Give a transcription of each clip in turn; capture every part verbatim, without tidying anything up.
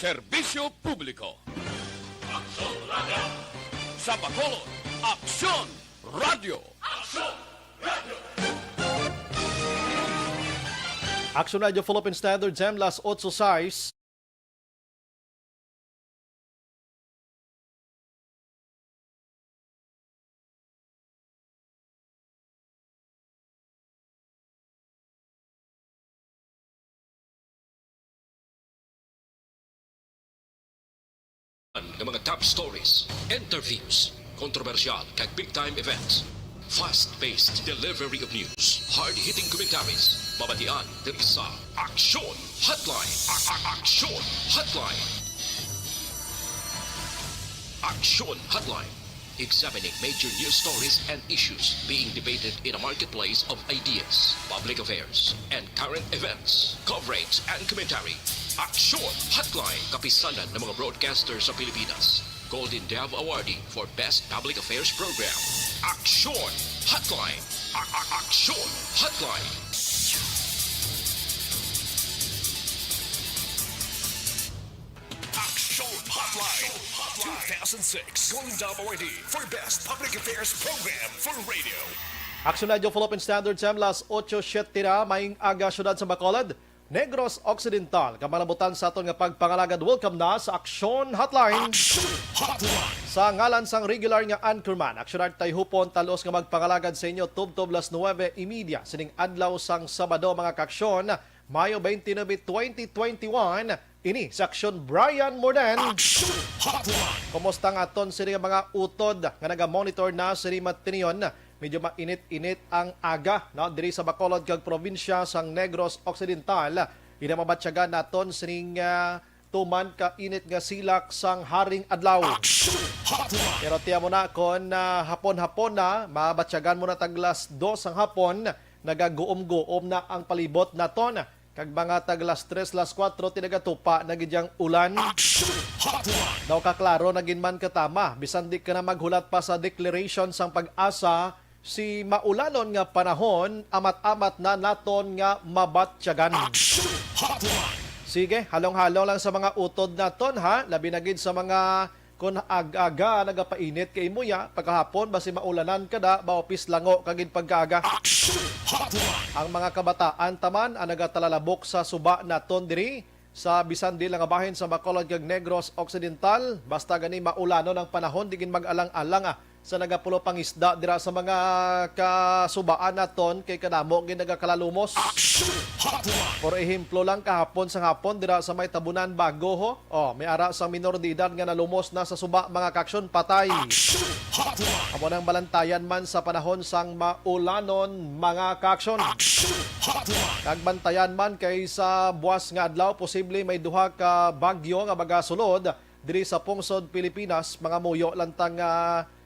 Serbisyo Publiko. Aksyon Radio. Sa Bacolod, Aksyon Radio. Aksyon Radio Philippine Standard Time, las otso sais. Ang mga top stories, interviews, kontrobersyal kag big time events. Fast-paced delivery of news, hard-hitting commentaries, mabatian diri sa Aksyon Hotline. A- a- Aksyon Hotline. Aksyon Hotline. Examining major news stories and issues being debated in a marketplace of ideas, public affairs, and current events. Coverage and commentary. Aksyon Hotline. Kapisanan ng mga broadcaster sa Pilipinas. Golden Dove Awardee for Best Public Affairs Program. Aksyon Hotline. A- a- Aksyon Hotline. Aksyon Hotline. Two thousand six Golden Dove Awardee for Best Public Affairs Program for Radio. Aksyon Radio Philippine Standard Time, las otso siete na, maayong aga, siyudad sa Bacolod, Negros Occidental, kamalabutan sa aton nga pagpangalagad. Welcome na sa Aksyon Hotline. Aksyon Hotline. Sa ngalan sang regular nga anchorman, Aksyon Art Tayhupon, talos nga magpangalagad sa inyo tubtob las nuwebe y media sining adlaw sang Sabado, mga kaaksyon, Mayo twenty-nine, twenty twenty-one. Ini sa Aksyon, Brian Morden. Aksyon Hotline. Kumusta ang aton sini nga mga utod nga naga-monitor na sini matinion? Medyo mainit-init ang aga, no, diri sa Bacolod kag probinsya sang Negros Occidental. Ina mabatyagan naton sining, ah, tuman ka init nga silak sang haring adlaw. Aksyon Hotline. Pero tiyan mo na, kon, ah, hapon-hapon na, mabatyagan mo na taglas dos sang hapon, nagaguom-guom na ang palibot naton. Kag mga taglas tres, las kuwatro, tinagatupa na gid ang ulan. Aksyon Hotline. Daw kaklaro na gid man katama, bisan di ka na maghulat pa sa declaration sang PAGASA, si maulanon nga panahon, amat-amat na naton nga mabatyagan. Aksyon Hotline. Sige, halong-halong lang sa mga utod naton, ha, labi na gid sa mga kon ag-aga nagapainit kay imo ya, pagkahapon basi maulanan ka da, ba, o pislango ka gid pagkaaga. Aksyon Hotline. Ang mga kabataan taman ang nagatalalabok sa suba naton diri sa bisan di lang nga bahin sa Bacolod kag Negros Occidental, basta gani maulanon ang panahon, di gid mag-alang-alang, ah, sa nagapulo pangisda dira sa mga kasubaan naton kay kadamo gid nagakalalumos. Aksyon Hotline. Por ehemplo lang, kahapon sang hapon dira sa may Tabunan Bago, ho, oh, may ara sang minor de edad nga nalumos na sa suba, mga kaaksyon, patay. Aksyon Hotline. Amo nang balantayan man sa panahon sang maulanon, mga kaaksyon. Aksyon Hotline. Kag bantayan man kay sa buwas nga adlaw, posible may duha ka bagyo nga magasulod diri sa pungsod Pilipinas. Mga muyo lang ta nga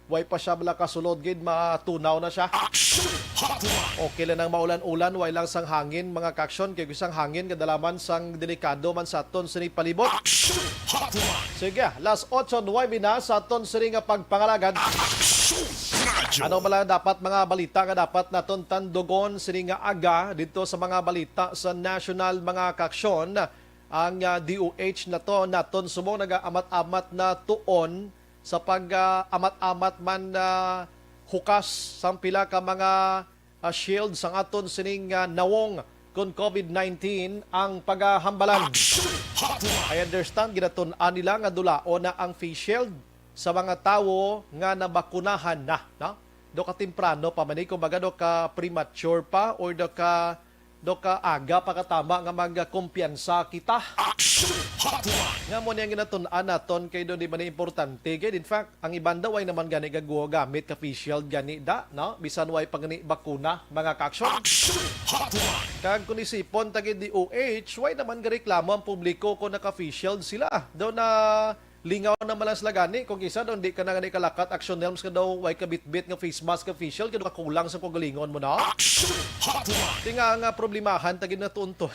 way pa siya bala kasulod gid, matunaw na siya. Aksyon Hotline. Okay lang ang maulan-ulan, way lang sang hangin, mga kaaksyon, kay sang hangin kadalaman sang delikado man sa aton sini palibot. Aksyon Hotline. Sige, las otso nuwebe na sa aton sini nga pagpangalagad. Aksyon Radyo. Ano bala dapat mga balita nga dapat naton tandugon sini nga aga dito sa mga balita sa national, mga kaaksyon? Ang, ah, D O H nato, naton subong nagaamat-amat na tuon sa pag, ah, amat-amat man, ah, hukas sang pila ka mga, ah, shield sang aton sining, ah, nawong kon COVID nineteen ang pagahambalan. Action Hotline. I understand, ginatun-an nila nga dulaon na ang face shield sa mga tawo nga nabakunahan na, no? Do ka temprano pa man ni, kumbaga, do ka premature pa, or do ka do ka aga pa katama nga magkumpiyansa kita. Action Hotline. Nga mo niyang ginatun-an naton kay do di man importante gid. In fact, ang iban daw ay naman gani gagagamit ka face shield gani da, no? Bisan way pa gani bakuna, mga ka-action. Action Hotline. Kag kung isipon ta gid D O H, way naman gareklamo ang publiko kung naka-face shield sila. Daw na lingaw naman lang sila gani kung kisa daw hindi ka na gani kalakat, Action Nelms, ka daw way kabitbit nga face mask, ka face shield, kay daw kakulang sa kaugalingon mo na. Action Hotline. Ti nga nga problemahan ta gid na tuon to.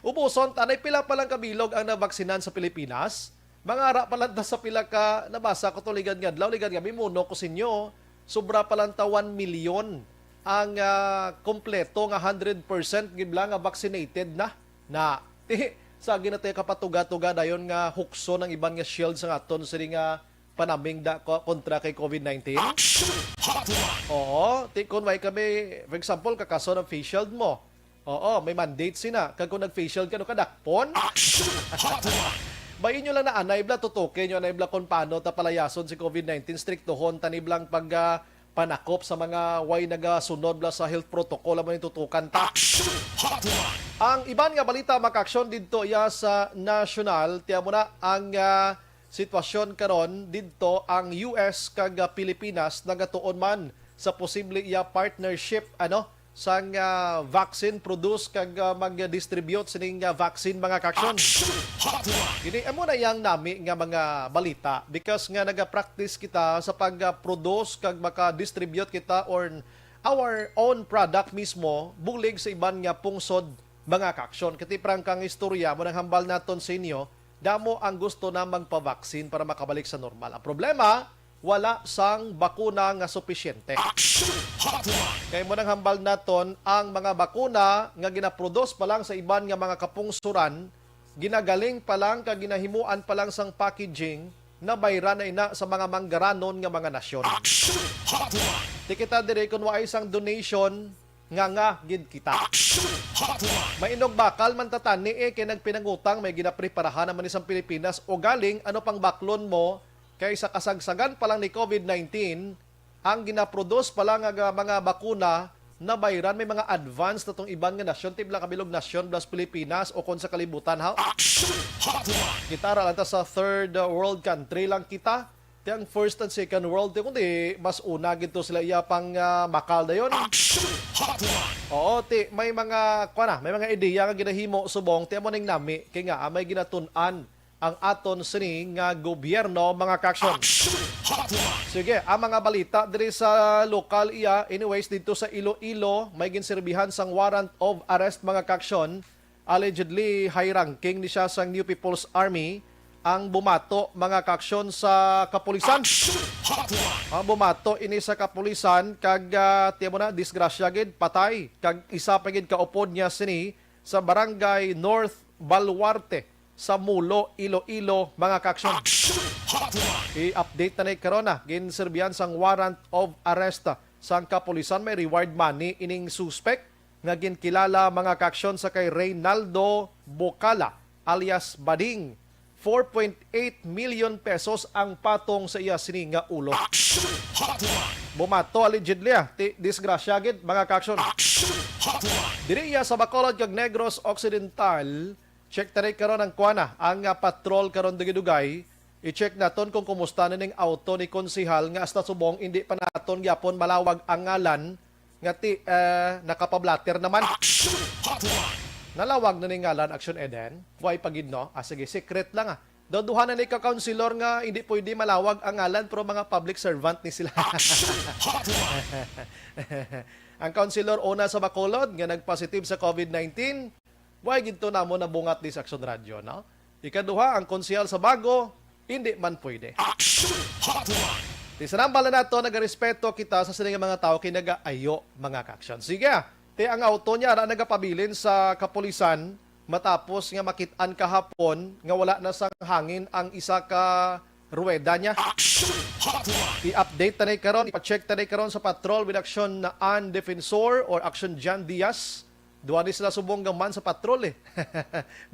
Ubuson, tanay pila pa lang ka bilog ang nabaksinan sa Pilipinas? Mangara pa lang ta sa pila ka, nabasa ko to ligad nga adlaw, ligad nga mimuno ko sinyo, sobra pa lang ta one million ang, ah, kompleto nga hundred percent gid lang nga vaccinated na. Na, ti, Sa ginatay kapatuga-tuga dayon nga hukson ang iban nga shield sa aton sini nga panaming da ko-, kontra kay covid nineteen? Action Hotline! Oo, ti kun way kami, for example, kakaso ng face shield mo. Oo, may mandate sina. Kag kung nag-face shield ka, no, kadakpon? Action Hotline! Bayin nyo lang na anay bla, tutukin nyo anay bla kung paano ta palayason si covid nineteen. Striktohon tani blang pag, ah, panakop sa mga way nagasunod bla sa health protocol, amo ni tutukan ta. Action Hotline! Ang iban nga balita makaaksyon didto iya sa national, tiyan mo na ang, ah, sitwasyon karon didto ang U S kag, ah, Pilipinas nagatuon man sa posible iya partnership, ano, sang, ah, vaccine produce kag, ah, mag-distribute sining, ah, vaccine, mga kaaksyon. Action Hotline! Ini amo na yang nami nga mga balita because nga nagapractice kita sa pag-produce kag maka-distribute kita or our own product mismo bulig sa iban nga pungsod, mga kaaksyon. Kati prangkang istorya mo nang hambal naton sa inyo, damo ang gusto na magpavaksin para makabalik sa normal. Ang problema, wala sang bakuna nga supisyente. Action Hotline! Kay mo nang hambal naton ang mga bakuna nga ginaproduce pa lang sa iban nga mga kapungsuran, ginagaling pa lang kag ginahimuan pa lang sang packaging, nabayran na ina sa mga manggaranon nga mga nasyon. Action Hotline! Ti kita diri kun waay sang donation, nga nga gid kita. Action Hotline! Mainog bakal man tatani eh, kay nagpinangutang may ginapreparahan naman ni sang Pilipinas. O galing, ano pang baklon mo, kay sa kasagsagan pa lang ni covid nineteen, ang ginaproduce pa lang nga mga bakuna, nabayran may mga advance na tong iban nga nasyon, tibla kabilog nasyon, plus Pilipinas, o kon sa kalibutan, ha? Action Hotline! Kita ra lang ta sa third, uh, world country lang kita. Ti ang first and second world, ti kundi mas una gid to sila iya pang, ah, bakal dayon. Action Hotline! Oo, ti may mga, kuwan na, may mga ideya nga ginahimo subong, ti amo ning nami, kay nga, ah, may ginatun-an ang aton sini nga gobyerno, mga kaaksyon. Action Hotline! Sige, ang mga balita diri sa lokal iya, anyways, dito sa Iloilo, may ginserbihan sang warrant of arrest, mga kaaksyon. Allegedly, high ranking ni siya sang New People's Army ang bumato, mga kaaksyon, sa kapulisan. Action Hotline! Ang bumato ini sa kapulisan kag, ah, tiyan mo na, disgrasya gid, patay. Kag isa pa gid kaupod niya sini sa Barangay North Baluarte sa Mulo, Iloilo, mga kaaksyon. Action Hotline! I-update na ni karon na, ginserbihan sang warrant of arrest sang kapulisan, may reward money ining suspect nga ginkilala, mga kaaksyon, sa kay Reynaldo Bocala alias Bading. Four point eight million pesos ang patong sa iya sini nga ulo. Action Hotline! Bumato allegedly, ah. Ti, disgrasya gid, mga kaaksyon. Action Hotline! Diri iya sa Bacolod kag Negros Occidental, check ta rin karon ang kuwana, ang, ah, patrol karon dugay-dugay. I-check naton kung kumusta na ning auto ni Konsehal nga hasta subong indi pa naton gyapon malawag ang ngalan nga ti, eh, nakapablatter naman. Action Hotline! Nalawag na ning ngalan, Action Eden? Why pa gid, no? Ah, sige, secret lang, ah. Daw duha na ni ka-counselor nga hindi pwede malawag ang ngalan, pero mga public servant ni sila. Action Hotline! Ang counselor una sa Bacolod nga nagpositive sa covid nineteen, why gid to namo nabungat di sa Action Radio, no? Ikaduha, ang konsehal sa Bago, hindi man pwede. Action Hotline! Ti sa nambal na nato, nagarespeto kita sa sini nga mga tawo kay nagaayo, mga kaaksyon. Sige, ah. Ti ang auto niya ara nagapabilin sa kapulisan matapos nga makit-an kahapon nga wala na sang hangin ang isa ka ruweda niya. Action Hotline! I-update ta na karon, ipa-check ta na karon sa patrol with Action An Defensor or Action Jan Diaz. Duha ni sila subong gaman sa patrol, eh.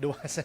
Duha sa,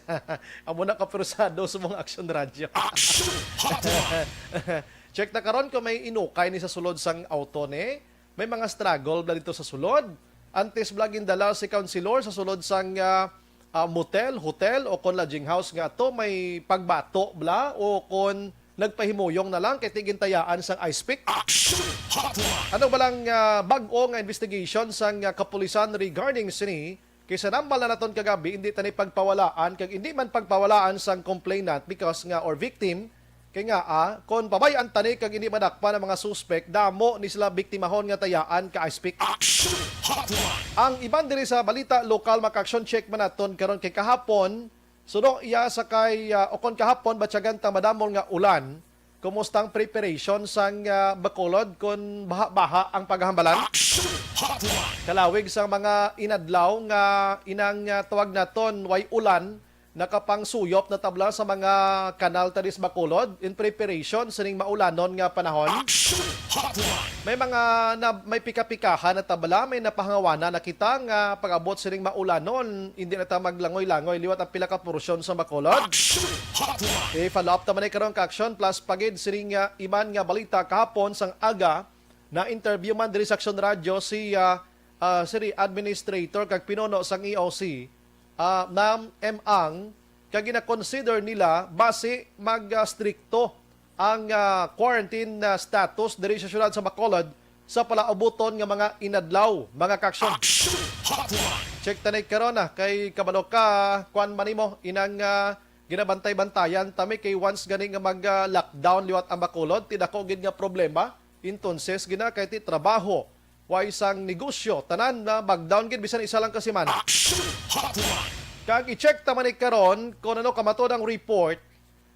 amo na kaprusado subong Action Radyo. Action Hotline! Check na karon kung may inukay ni sa sulod sang auto ni. May mga struggle bla dito sa sulod. Antes bla gindala si Councilor sa sulod sang, ah, ah, motel, hotel, o kon lodging house nga ato, may pagbato bla o kon nagpahimuyong na lang kay ti gintayaan sang ice pick. Action Hotline! Ano ba lang, ah, bag-o nga investigation sang, ah, kapulisan regarding sini? Kay sa nambal na naton kagabi, hindi tani pagpawalaan kag hindi man pagpawalaan sang complainant because nga, or victim, kay nga, ah, kon pabay-an tani kag hindi madakpan ang mga suspek, damo ni sila biktimahon nga tayaan ka ice pick. Action Hotline! Ang iban diri sa balita lokal, makaaction check man naton karon kay kahapon, suno iya sa kay, ah, o kon kahapon, batyagan ta madamol nga ulan. Kumusta ang preparation sang, ah, Bacolod kon baha-baha ang paghambalan? Action Hotline! Kalawig sang mga inadlaw nga inang, ah, tawag naton, way ulan, nakapangsuyop na tabla sa mga kanal ta diri sa Bacolod in preparation sining maulanon nga panahon. Action Hotline! May mga na, may pika-pikahan na tabla, may napahangawana na kita nga pag-abot sining maulanon, hindi na ta maglangoy-langoy liwat ang pila ka porsyon sa Bacolod. Action Hotline! I-follow up ta man ni karon ka action plus pagid sining, ah, iban nga balita kahapon sang aga na interview man diri sa Action Radio si, ah, ah, City Administrator kag pinuno sang E O C, ah, Ma'am M. Ang, kag gina-consider nila basi mag, ah, strikto ang, ah, quarantine, ah, status diri sa siyudad sa Bacolod sa palaabuton nga mga inadlaw, mga ka-action. Action Hotline! Check ta na karon, ah, kay kabalo ka, kuan man nimo, inang, ah, ginabantay-bantayan ta mi kay once gani nga mag, ah, lockdown liwat ang Bacolod, ti dako gid nga problema. Entonces, gina kay ti trabaho, way sang negosyo, tanan na mag-down gid bisan isa lang ka semana. Action Hotline! Kag i-check ta man ni karon kung ano kamatud ang report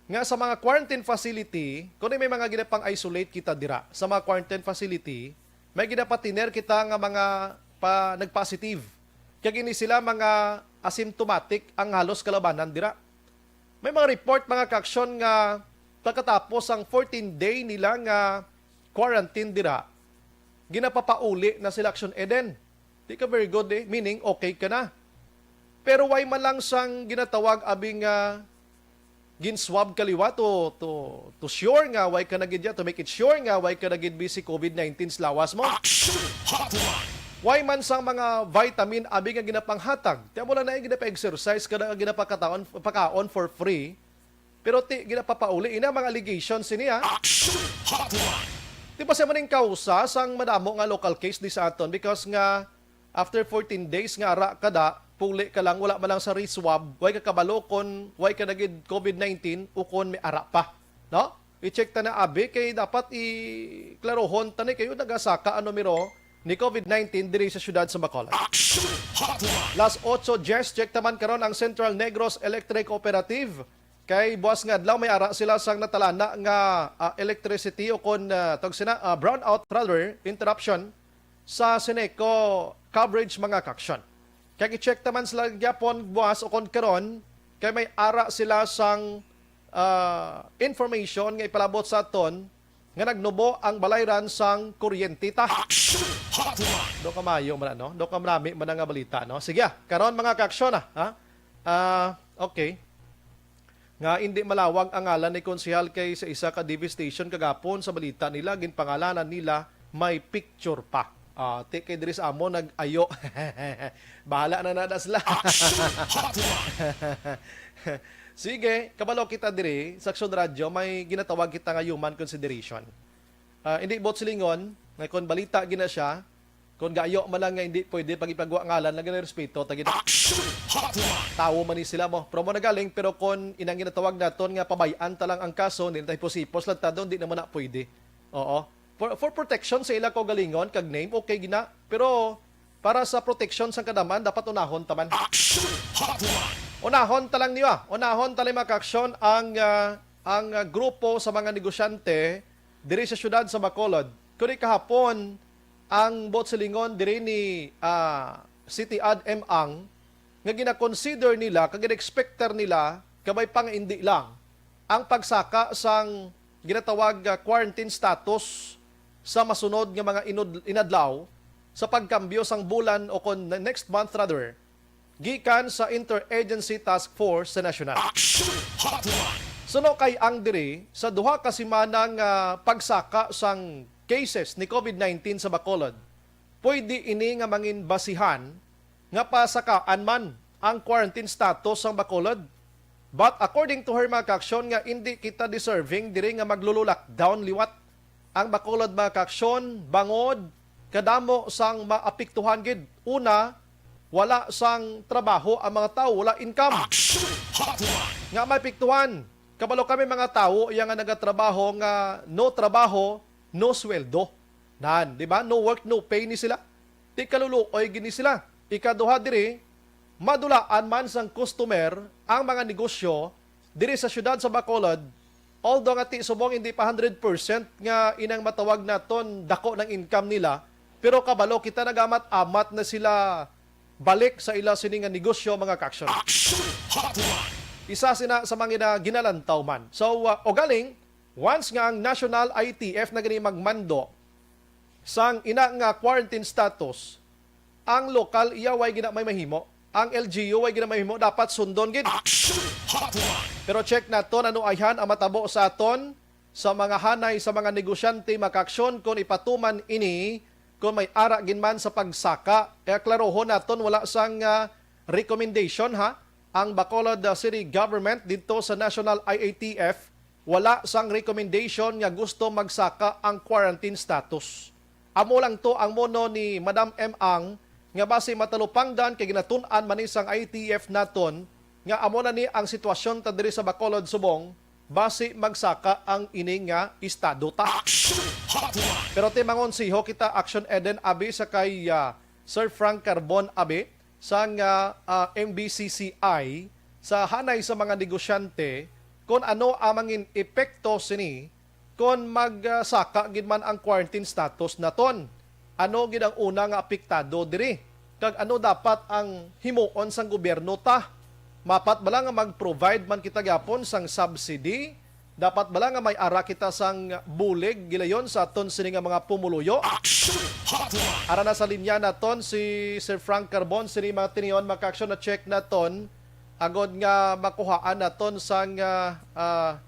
nga sa mga quarantine facility, kung may mga ginapang-isolate kita dira sa mga quarantine facility, may ginapatiner kita nga mga pa, nag-positive. Kag ini sila mga asymptomatic ang halos kalabanan dira. May mga report, mga ka-action, nga pagkatapos ang fourteen day nila nga quarantine dira, ginapapauli na sila Action Eden. Di ka very good eh. Meaning, okay ka na. Pero why man lang sang ginatawag abi nga gin-swab ka liwat to, to, to sure nga why ka na gid ya, to make it sure nga why ka na gid busy COVID nineteen sa lawas mo? Action Hotline! Why man sang mga vitamin abi nga ginapanghatag? Kaya mo lang na ginapa-exercise ka na ginapakataon, pakaon for free. Pero ti, ginapapauli. Ina mga allegations sini, ha? Action Hotline! Di ba siya maning kausa sang madamo nga local case di sa aton? Because nga, after fourteen days nga ara ka da, puli ka lang, wala man lang sa re-swab, way ka kabalo kon way ka nagid COVID nineteen o kon may ara pa. No? I-check ta na abi kay dapat i-klarohon ta ni kayo nagasaka ang numero ni COVID nineteen diri sa siyudad sa Bacolod. Action Hotline! Las otso diyes, check ta man karon ang Central Negros Electric Cooperative. Kay buwas nga adlaw may ara sila sang natalana nga, ah, electricity o kon, ah, tawag sina, ah, brownout rather, interruption sa Seneco coverage mga ka-action. Kay i-check ta man sila gyapon buwas o kon karon kay may ara sila sang, ah, information nga ipalabot sa aton nga nagnubo ang balayran sang kuryente ta. Action Hotline! Do kamayo man, no? Do kamarami man nga balita, no? Sige, ah, karon mga ka-action, ah, ha? Ah, okay. Nga hindi malawag ang ngalan ni Konsehal kay sa isa ka D V station kagapon sa balita nila, ginpangalanan nila may picture pa. Ah, ti kay diri sa amo nag-ayo. Bahala na nada sila. Action Hotline! Sige, kabalo kita diri sa Action Radio, may ginatawag kita nga human consideration. Ah, hindi buot silingon, nga kon balita gina siya, kon gayo man lang nga hindi pwede pag ipagwa ngalan, lagi na respeto, tagi Action Hotline! Tawo man ni sila mo. Promo na galing, pero kon inang ginatawag naton nga pabay-an ta lang ang kaso, hindi na tayo pusipos lang ta doon, di naman na pwede. Oo. For, for protection sa ila kaugalingon, kag name, okay gina. Pero para sa protection sa kadaman, dapat unahon ta man. Action Hotline! Unahon ta lang niyo, ah. Unahon ta lang, mga ka-action, ang, ah, ang, ah, grupo sa mga negosyante diri sa siyudad sa Bacolod. Kuni kahapon, ang buot silingon diri ni, ah, City Ad M Ang nga gina-consider nila kag gina-expecter nila, kabay pa nga indi lang, ang pagsaka sang ginatawag nga quarantine status sa masunod nga mga inod-, inadlaw sa pagkambyo sang bulan o kon ne-, next month rather, gikan sa Interagency Task Force sa nasyonal. Action Hotline! Suno kay ang diri, sa duha ka semana nga pagsaka sang cases ni COVID nineteen sa Bacolod, pwede ini nga mangin basihan nga pasakaan man ang quarantine status sang Bacolod. But according to her, mga ka-action, nga indi kita deserving diri nga maglululockdown liwat ang Bacolod, mga ka-action, bangod kadamo sang maapektuhan gid. Una, wala sang trabaho ang mga tawo, wala income. Action Hotline! Nga maapektuhan. Kabalo kami mga tawo iya nga nagatrabaho nga no trabaho, no sweldo. Nan, di ba? No work, no pay ni sila. Di kaluluoy gini sila. Ikaduha diri, madulaan man sang customer ang mga negosyo diri sa siyudad sa Bacolod, although nga ti subong hindi pa hundred percent nga inang matawag naton dako ng income nila, pero kabalo kita nagamat-amat na sila balik sa ila sini nga negosyo, mga ka-action. Action Hotline! Isa sina sa mga gina-, ginalantaw man. So, uh, ugaling, once nga ang national I T F na gani magmando sang ina nga quarantine status, ang lokal iya way gina may mahimo. Ang L G U way gina mahimo, dapat sundon gid. Action Hotline! Pero check naton ano ayhan ang matabo sa aton sa mga hanay sa mga negosyante makaaksyon kon ipatuman ini, kon may ara gid man sa pagsaka. Kaya klarohon naton, wala sang, ah, recommendation, ha, ang Bacolod, ah, City Government didto sa National I A T F, wala sang recommendation nga gusto magsaka ang quarantine status. Amo lang to ang mono ni Madam M Ang nga basi matalupangdan kay ginatun-an man ni sang I T F naton nga amo na ni ang sitwasyon ta diri sa Bacolod subong basi magsaka ang ini nga estado ta. Action Hotline! Pero ti mangonsiho kita, Action Eden, abi sa kay, ah, Sir Frank Carbon, abi, sang, ah, ah, M B C C I sa hanay sa mga negosyante kon ano ang mangin epekto sini kon magsaka gid man ang quarantine status naton. Ano gid ang una nga apektado diri? Kag ano dapat ang himuon sang gobyerno ta? Mapat bala nga mag-provide man kita gyapon sang subsidy? Dapat bala nga may ara kita sang bulig gilayon sa aton sini nga mga pumuluyo? Action Hotline! Ara na sa linya naton si Sir Frank Carbon, sini mga tinion, makaaksyon na check naton agod nga makuhaan naton sang, ah, ah,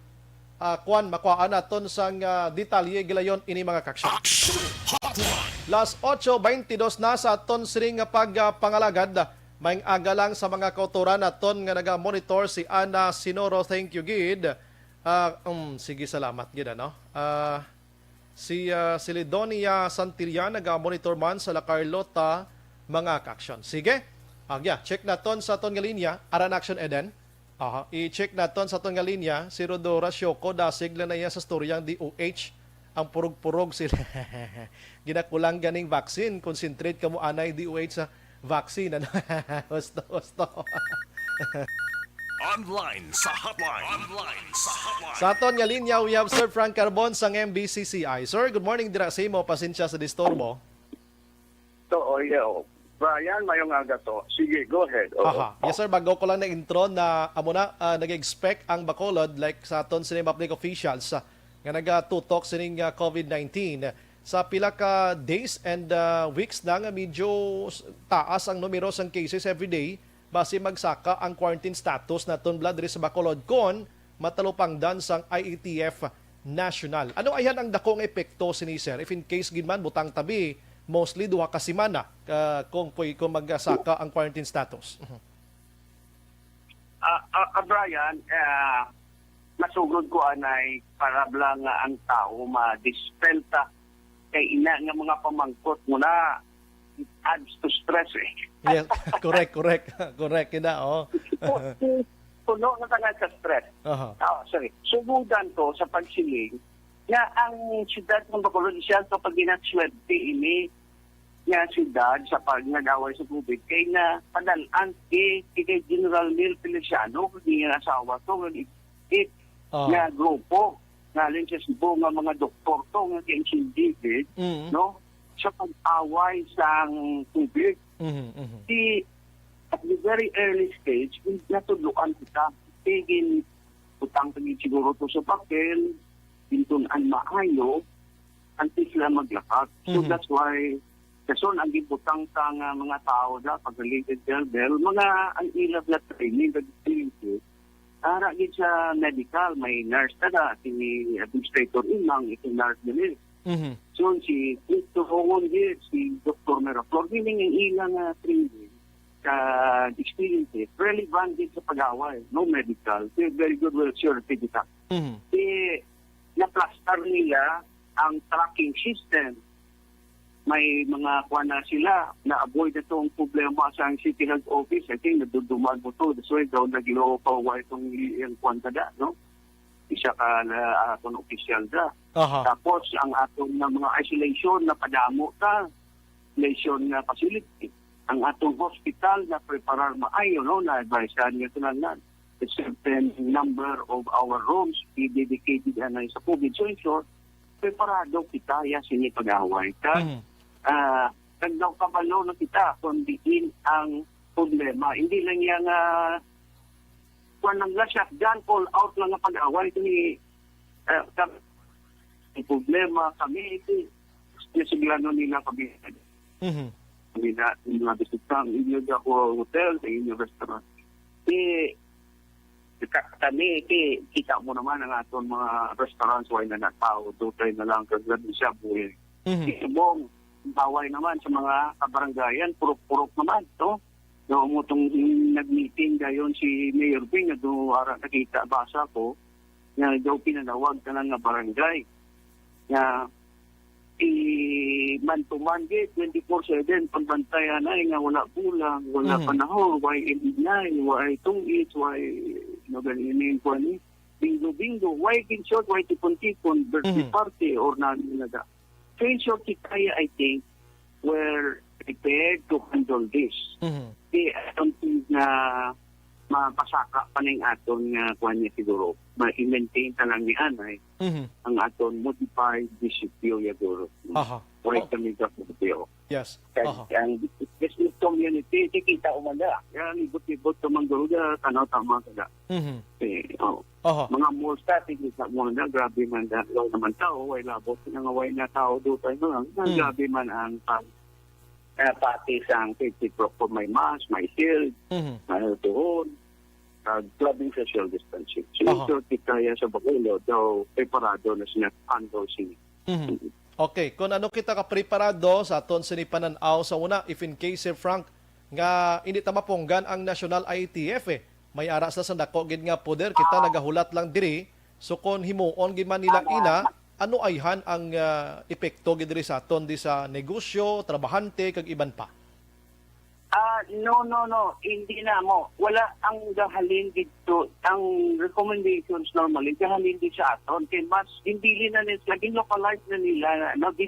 ah, kuan, makuhaan naton sang, ah, detalye gilayon ini mga kaaksyon. Action Hotline! Las ocho beintidos na sa aton sining nga pagpangalagad. Maayong aga lang sa mga kautoran naton nga naga-monitor, si Ana Sinoro, thank you gid. Ah, um, sige, salamat gid, ano. Ah, si, ah, Celidonia Santillan naga-monitor man sa La Carlota, mga kaaksyon. Sige. Agya, check naton sa aton nga linya. Ara na, Action Eden. Aha, i-check naton sa aton nga linya. Si Rodora Sioco, dasig lang na iya sa storyang D O H. Ang purog-purog sila. Ginakulang ganing vaccine. Concentrate kamo anay D O H sa vaccine. Ano? Husto, husto. Online sa hotline. Online sa hotline. Sa aton nga linya, we have Sir Frank Carbon sang M B C C I. Sir, good morning dira sa imo. Pasensya sa disturbo. To, oh, yeah, oh. Brian, maayong aga to. Sige, go ahead. Oo. Aha. Yes, sir. Bago ko lang na-intro na, amo na, ah, nag-expect ang Bacolod, like sa aton sini public officials, ah, nga nagatutok sining, ah, COVID nineteen. Sa pila ka days and, ah, weeks na nga medyo s-, taas ang numero sang cases every day, basi magsaka ang quarantine status naton, bala, diri sa Bacolod kon matalupangdan sang I A T F National. Ano ayhan ang dako nga epekto sini, sir? If in case gid man, butang tabi, mostly duha ka semana, ah, kung, kung, kung magsaka ang quarantine status. Mhm. Ah, ah, ah, Brian, ah, masugod ko anay para lang nga ang tao ma-dispel ta. Kay ina nga mga pamangkot mo na, it adds to stress, eh. Yes, correct, correct. Correct, ina, oh. Pu-, pu-, puno na tanan sa stress. Aha. Ah, sorry. Sugudan ko sa pagsiling nga ang siyudad ng Bacolod siya kapag ginaswerte ini nga siyudad sa pag-, nag-away sa COVID kay na padal-an kay, kay General Neil Feliciano kag iyang asawa to, nga it, it Ah. nga grupo nalin sa Cebu nga mga doktor to nga kay David, Mm. no? Sa pag-away sang COVID. Mhm, mhm. Di, at the very early stage, natudloan kita. Kay gin-, butang pa gid siguro to sa papel, gintun-an maayo, antes sila maglakat. So, Mhm. that's why, kason ang gibutang ta nga mga tao da, pagaling kay Del Del, mga ang ilang na training, nag-experience, ara gid sa medical, may nurse na da, si Administrator Imang, ito nurse din eh. Mhm. So, si Mister Hongon gid, si Doktor Miraflor, yun yung ilang, ah, training sa experience, eh, relevant din sa pag-away, no medical. So, very good, well, sure, kita. Mhm. Eh, naplastar nila ang tracking system. May mga kuha na sila, na-avoid na itong problema sa City Health Office. I think, nadudumag mo to. That's why daw naglo pa itong, yung kuha na, no? Isa ka na, ah, kung official da. Aha. Tapos, ang atong na mga isolation, napadamo ta. Isolation nga facility. Ang atong hospital na preparar maayo, no? Na-advise nga kinahanglan a certain number of our rooms be dedicated anay sa COVID. So, in short, preparado kita ya sini pag-away. Kag, Mhm. ah, kag daw kabalo na kita kung diin ang problema. Hindi lang yang, ah, kuwan lang nga siya, gun, all out lang nga pag-away. Kini, eh, kami, ang problema, kami, ito, nasiglano nila kami. Mhm. Kami na, yung mga bisita, ang inyo daw ako hotel, sa inyo restaurant. Eh, ka-, kami, ki-, kita mo naman ang aton mga restaurants, way na natao, dutay na lang, kag grabe siya, buhay. Mhm. Subong, baway naman sa mga kabarangayan, purok-purok naman, no? No, mo tong nag-meeting dayon si Mayor Bing, nga do ara nakita, basa ko, nga daw pinanawag ka lang nga barangay. Nga, i-, man to man, gid, twenty-four seven, pagbantayan ay nga wala bulang, wala Mhm. panahon, why ingay, why tungit, why, no, ganin, kuwan, eh, bingo-bingo, why ginshoot, why tipon-tipon, birthday Mhm. party, or na, na, na. So, in short, kita, I think, were prepared to handle this. Mhm. Di, I don't think na mapasaka pa ning aton nga kuwan niya siguro. Ma-, i-maintain ta lang ni anay Mhm. ang aton modified D C P O ya guro. Aha. Why Oh. kami ka P P O? Yes. Kag Aha. ang business community, kikita ko man da. Kaya libot-libot ka man guro, da, tanaw tama ka da. Mhm. Eh, oh. Aha. Mga malls ta, tigil sa mga na, grabe man da. Wala naman tao, way labot na nga way na tao do tayo na. Mm. Grabe man ang pag, eh, pati sa ang safety protocol, may mask, may shield, Mhm. may doon. Kag grabing social distancing. So, Aha. Sure, kita ya sa Bacolod, daw preparado na sila handle sini. Mhm. Okay, kung ano kita kapreparado sa aton sini panan-aw sa una, if in case, Sir Frank, nga hindi ta mapunggan ang National I T F, eh. May ara sa, sa dako gid nga poder, kita nagahulat lang diri. So kung himuon gid man nila ina, ano ayhan ang, ah, epekto gid diri sa aton, di sa negosyo, trabahante, kag iban pa? Ah, no, no, no. Hindi na mo. Wala ang gahalin dito. Ang recommendations normally, gahalin din sa aton. Kaya mas, hindi na nila, laging localized na nila, no, this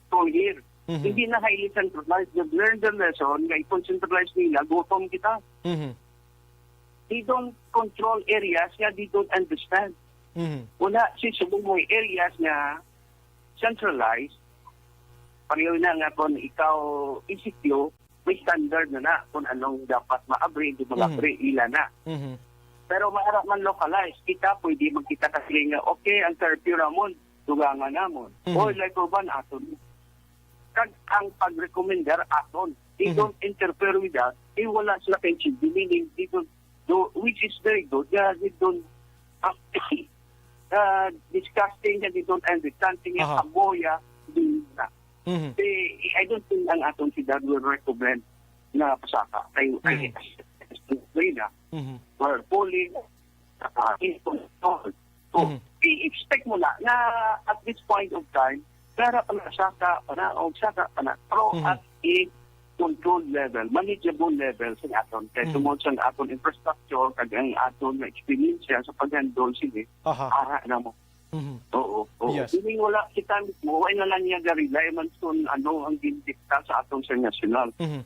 whole year. Mhm. Hindi na highly centralized. They've learned the lesson, nga i-concentralize nila, gutom kita. Mhm. They don't control areas nga they don't understand. Mhm. Wala, si Cebu mo areas nga centralized, pareho na nga kung ikaw E C Q, may standard na na kung anong dapat maabri, hindi mag-abri, Mhm. ila na. Mhm. Pero maara man localized, kita pwede magkita ka sila nga, okay, ang curfew ramon, dugangan namon. Mhm. O like urban, aton. Kag ang pagrekomendar aton, they Mhm. don't interfere with us, eh, wala sila kay G B, meaning they don't do, which is very good, nga they don't, ah, ah, disgusting, nga they don't understand, nga Aha. Kamoya, di na. Mhm. Eh, I don't think ang aton siyudad will recommend na pasaka. Kay, Mhm. kay, na, Mhm. or polling, ah, in control. So, Mhm. i-expect mo na, na at this point of time, kaya pa na saka pa na, o saka pa na, pero Mhm. at a controlled level, manageable level sa aton. Kay Mhm. tungod sa aton infrastructure, kag ang aton na experience sa pag-handle sini, Aha. ara na mo. Mhm. Oo, oo. Yes. Meaning, wala kita mismo, wala na lang niya ga-rely man kung ano ang gindikta sa aton sa nasyonal. Mhm.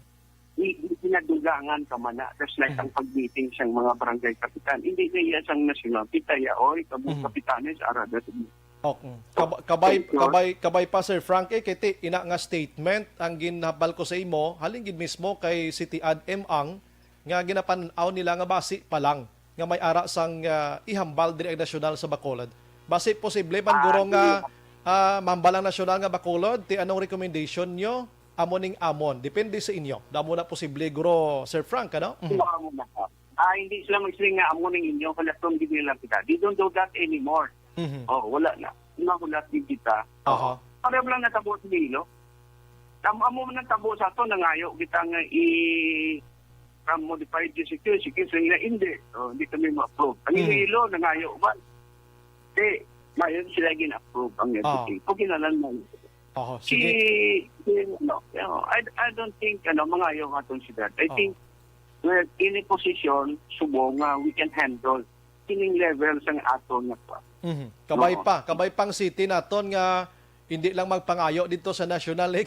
Di, di pinadugangan ka man na, just like Mhm. ang pag-meeting sa mga barangay kapitan. Hindi na iya sang nasyonal. Kita ya, oy, kamo Mhm. kapitanes, ara na sa inyo. Okay. Kab-, kabay, Thank you. kabay, kabay pa, Sir Frank, eh, kay ti, ina nga statement ang ginhambal ko sa imo, halin gid mismo kay City Ad M Ang nga ginapan-aw nila nga basi pa lang nga may ara sang, ah, ihambal diri ang nasyonal sa Bacolod. Basi posible man, Ah, guro, nga, sige. ah, mahambal ang nasyonal nga Bacolod, ti anong recommendation nyo? Amo ning amon. Depende sa inyo. Damo na posible, guro, Sir Frank, ano? Mhm. Amo na. Ah, hindi sila magsiling nga amo ning inyo, kalaton gid nila kita. They don't do that anymore. Mhm. Oh, wala na. Mahulat gid kita. Aha. Pareho lang natabo sa Iloilo. Tam-, amo man ang tabo sa ato, nangayo kita nga i-, from modified D C Q, sige, sige, sige, hindi. Oh, hindi kami ma-approve. Ang Mhm. Iloilo, nangayo ba? Di, mayon sila gin-approve ang Oh. L T T. Kung kinalan mo. Oho, Si, sige. si, no, no, I, I don't think, ano, mangayo ang atong siyudad. I Oh. think we're in a position, subong nga we can handle kining level sang aton nga pa. Mhm. Kabay Oo. pa, kabay pang city naton nga hindi lang magpangayo dito sa national, eh.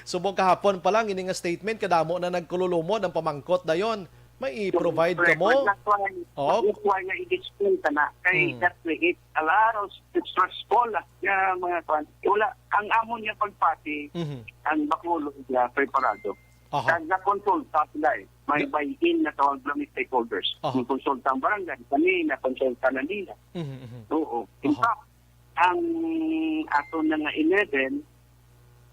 Subong kahapon pa lang, ini nga statement, kadamo na nagkululumod ang pamangkot dayon. May i-provide ka mo? Record na kwan. Oo. That's why nga i-discipline ka na. Kay Hmm. that creates a lot of stressful, ah, nga mga kwan. Wala, ang amon nga pagpati, Mhm. ang Bacolod nga preparado. Aha. Nagkakonsulta sila eh. May Ga- buy-in na tawag lang ni stakeholders. Aha. Yung konsulta ang barangay, kami na konsulta na nila. Mhm, mhm. Oo. In Aha. fact, ang ato na nga eleven,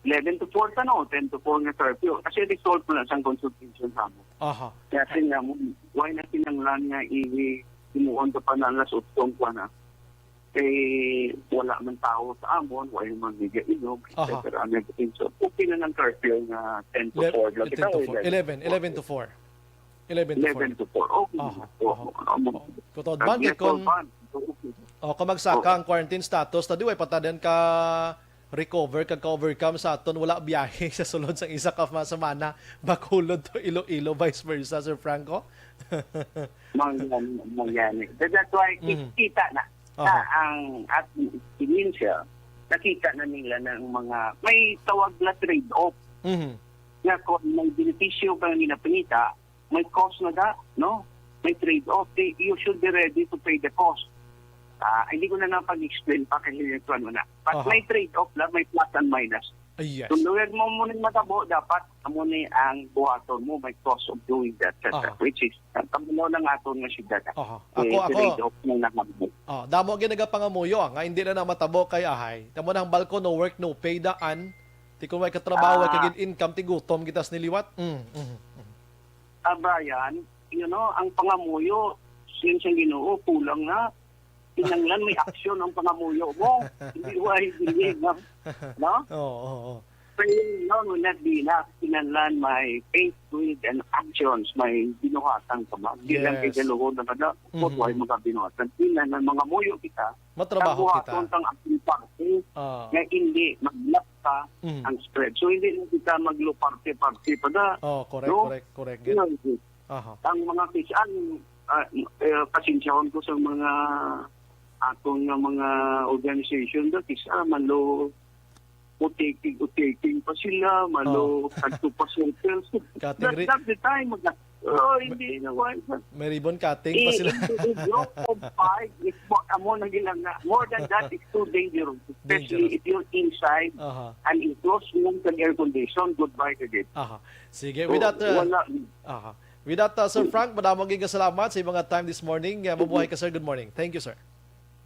eleven to four ka, no? Ten to four nga curfew. Kasi result na sang consultation sa mo. Aha. Kaya sila mo, why na kinanglan nga i-, imuon ka pa na alas otso ang kuwan, ah? Kay wala man tao sa amon, wala man nagainom, Aha. et cetera. Nag-, so, okay na ng curfew nga ten to Le-, four. Ten to four. Eleven, eleven to four. Eleven to four. Eleven to four. Okay. Aha, Oo, aha. ano mo? Oo. Kutod man, kay kung, Yes, sir, man. Okay. oh, kung magsaka Oo. ang quarantine status, tadi way patadan ka recover kag ka-overcome sa aton wala biyahe sa sulod sang isa ka ma-, semana, Bacolod to Iloilo, vice versa, Sir Franco? Mga yan, mga yan. So that's why Mhm. kita na, Aha. na ang ating experience, nakita na nila ng mga, may tawag na trade-off Mhm. nga kung may benepisyo ka nga ginapangita, may cost na da, no? May trade-off. Di-, you should be ready to pay the cost. Ah, hindi ko na lang pag-explain pa kasi ito ano na. But Aha. may trade-off lang, may plus and minus. Ah, yes. Kung lugar mo muna yung matabo, dapat amo ni ang buhaton mo, may cost of doing that, et cetera. Aha. Which is, ang kamulaw ng aton nga syudad, ah. Aha. Eh, Ako, ako. trade-off mo na kami. Oh, damo gyud nagapangamuyo, ah, nga hindi na namatabo kay ahay. Tamo nang balko, no work, no pay, daan. Ti kung may katrabaho, Ah. kag income, ti gutom kita sa niliwat. Mm, mm, mm. Ah, Brian, you know, ang pangamuyo, siling sang Ginoo, kulang na. Kinahanglan may aksyon ang pangamuyo mo. Hindi, why, hindi, no? No? Oo, oo, oo. Praying alone will not be enough. Kinahanglan may faith, will, and actions. May binuhatang ka ba? Di lang Yes. kay galuhon na kada, Mhm. why mga binuhatang? Kinahanglan mga muyo kita. Matrabaho Ang buhaton kita. Kang ating parte Ah. nga hindi maglap ka Mhm. ang spread. So, hindi na kita maglo-parte-parte pa da. Oh, correct, No? correct, correct. Yun. Aha. Ang mga kisan, ah, eh, pasensyahon ko sa mga aton nga mga organization da, kisa malo, utaking, utaking pa sila, malo, Oh. kadto pa sa hotel. Cutting That, ri- that's the time, mag-, oh, hindi na, why? May ribbon cutting pa Eh, sila. Into the group of five, it's mo-, amo na gila nga. More than that, it's too dangerous, especially Dangerous. if you're inside Aha. an enclosed room and air condition. Goodbye again. Aha. Sige, So, with that, uh, wala. Aha. With that, uh, Sir Frank, madamo gyud nga salamat sa imong time this morning. Uh, mabuhay ka, sir. Good morning. Thank you, sir.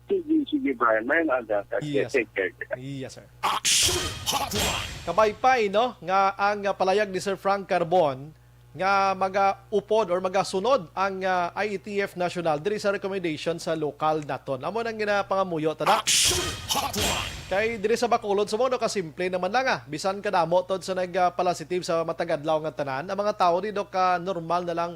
Sige, sige, Brian. May aga ka. Yes, Take care. Yes, sir. Action Hotline. Kabaypay, no, nga ang, uh, palayag ni Sir Frank Carbon nga magaupod or magasunod ang, uh, I A T F National diri sa recommendation sa lokal naton. Amo nang ginapangamuyo ta na. Action Hotline. Kay diri sa Bacolod, sa mo, no, kasimple naman lang, ah. Bisan kadamo tod sa nagpalasitive sa matag adlaw nga tanan, ang mga tawo dito ka normal na lang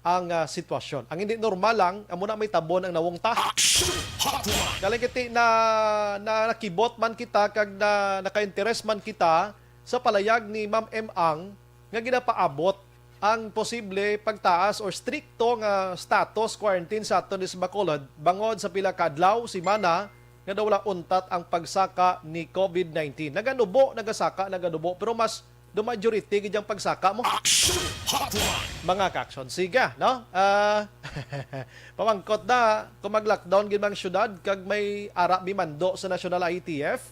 ang, ah, sitwasyon. Ang hindi normal lang, amo na may tabon ang nawong ta. Action Hotline. Galing kiti na, na nakibot man kita kag na naka-interes man kita sa palayag ni Ma'am M Ang nga ginapaabot ang posible pagtaas or strikto nga status quarantine sa aton sa Bacolod bangod sa pila ka adlaw, semana nga daw wala untat ang pagsaka ni covid nineteen. Naganubo, nagasaka, naganubo, pero mas the majority gid ang pagsaka mo. Action Hotline. Mga ka-action, sige, no? Ah, pamangkot na, kung mag-lockdown gid mang syudad, kag may ara bimando sa National I T F,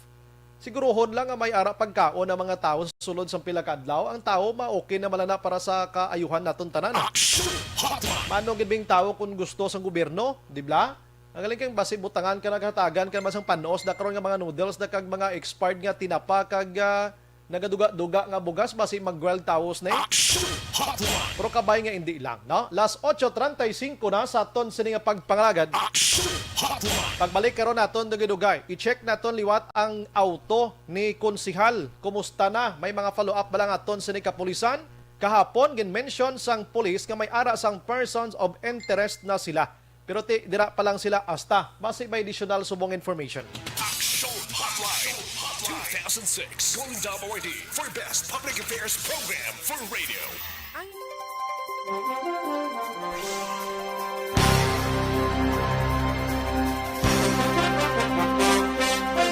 siguruhon lang nga may ara pagkaon ang mga tawo sa sulod sang pila ka adlaw. Ang tawo ma-okay na malana para sa kaayuhan naton tanan. Action Hotline. Mano gid bing tawo kung gusto sang gobyerno, di ba? Ang galing kang basi butangan ka, naghatagan ka naman sang panos, da karon nga mga noodles, da kag mga expired nga tinapa, kag, ah, nagaduga-duga nga bugas, basi mag-grill tawos na eh. Action Hotline. Pero kabay nga hindi lang, no? Las ocho treinta y cinco na sa aton sini nga pagpangalagad. Action Hotline. Pagbalik karon naton dugay-dugay, i-check naton liwat ang auto ni Konsehal. Kumusta na? May mga follow-up ba lang aton sini kapulisan? Kahapon, gin-mention sang pulis nga may ara sang persons of interest na sila. Pero ti, dira pa lang sila hasta. Basi may additional subong information. Action Hotline two thousand six Golden Dome Awardee for Best Public Affairs Program for Radio.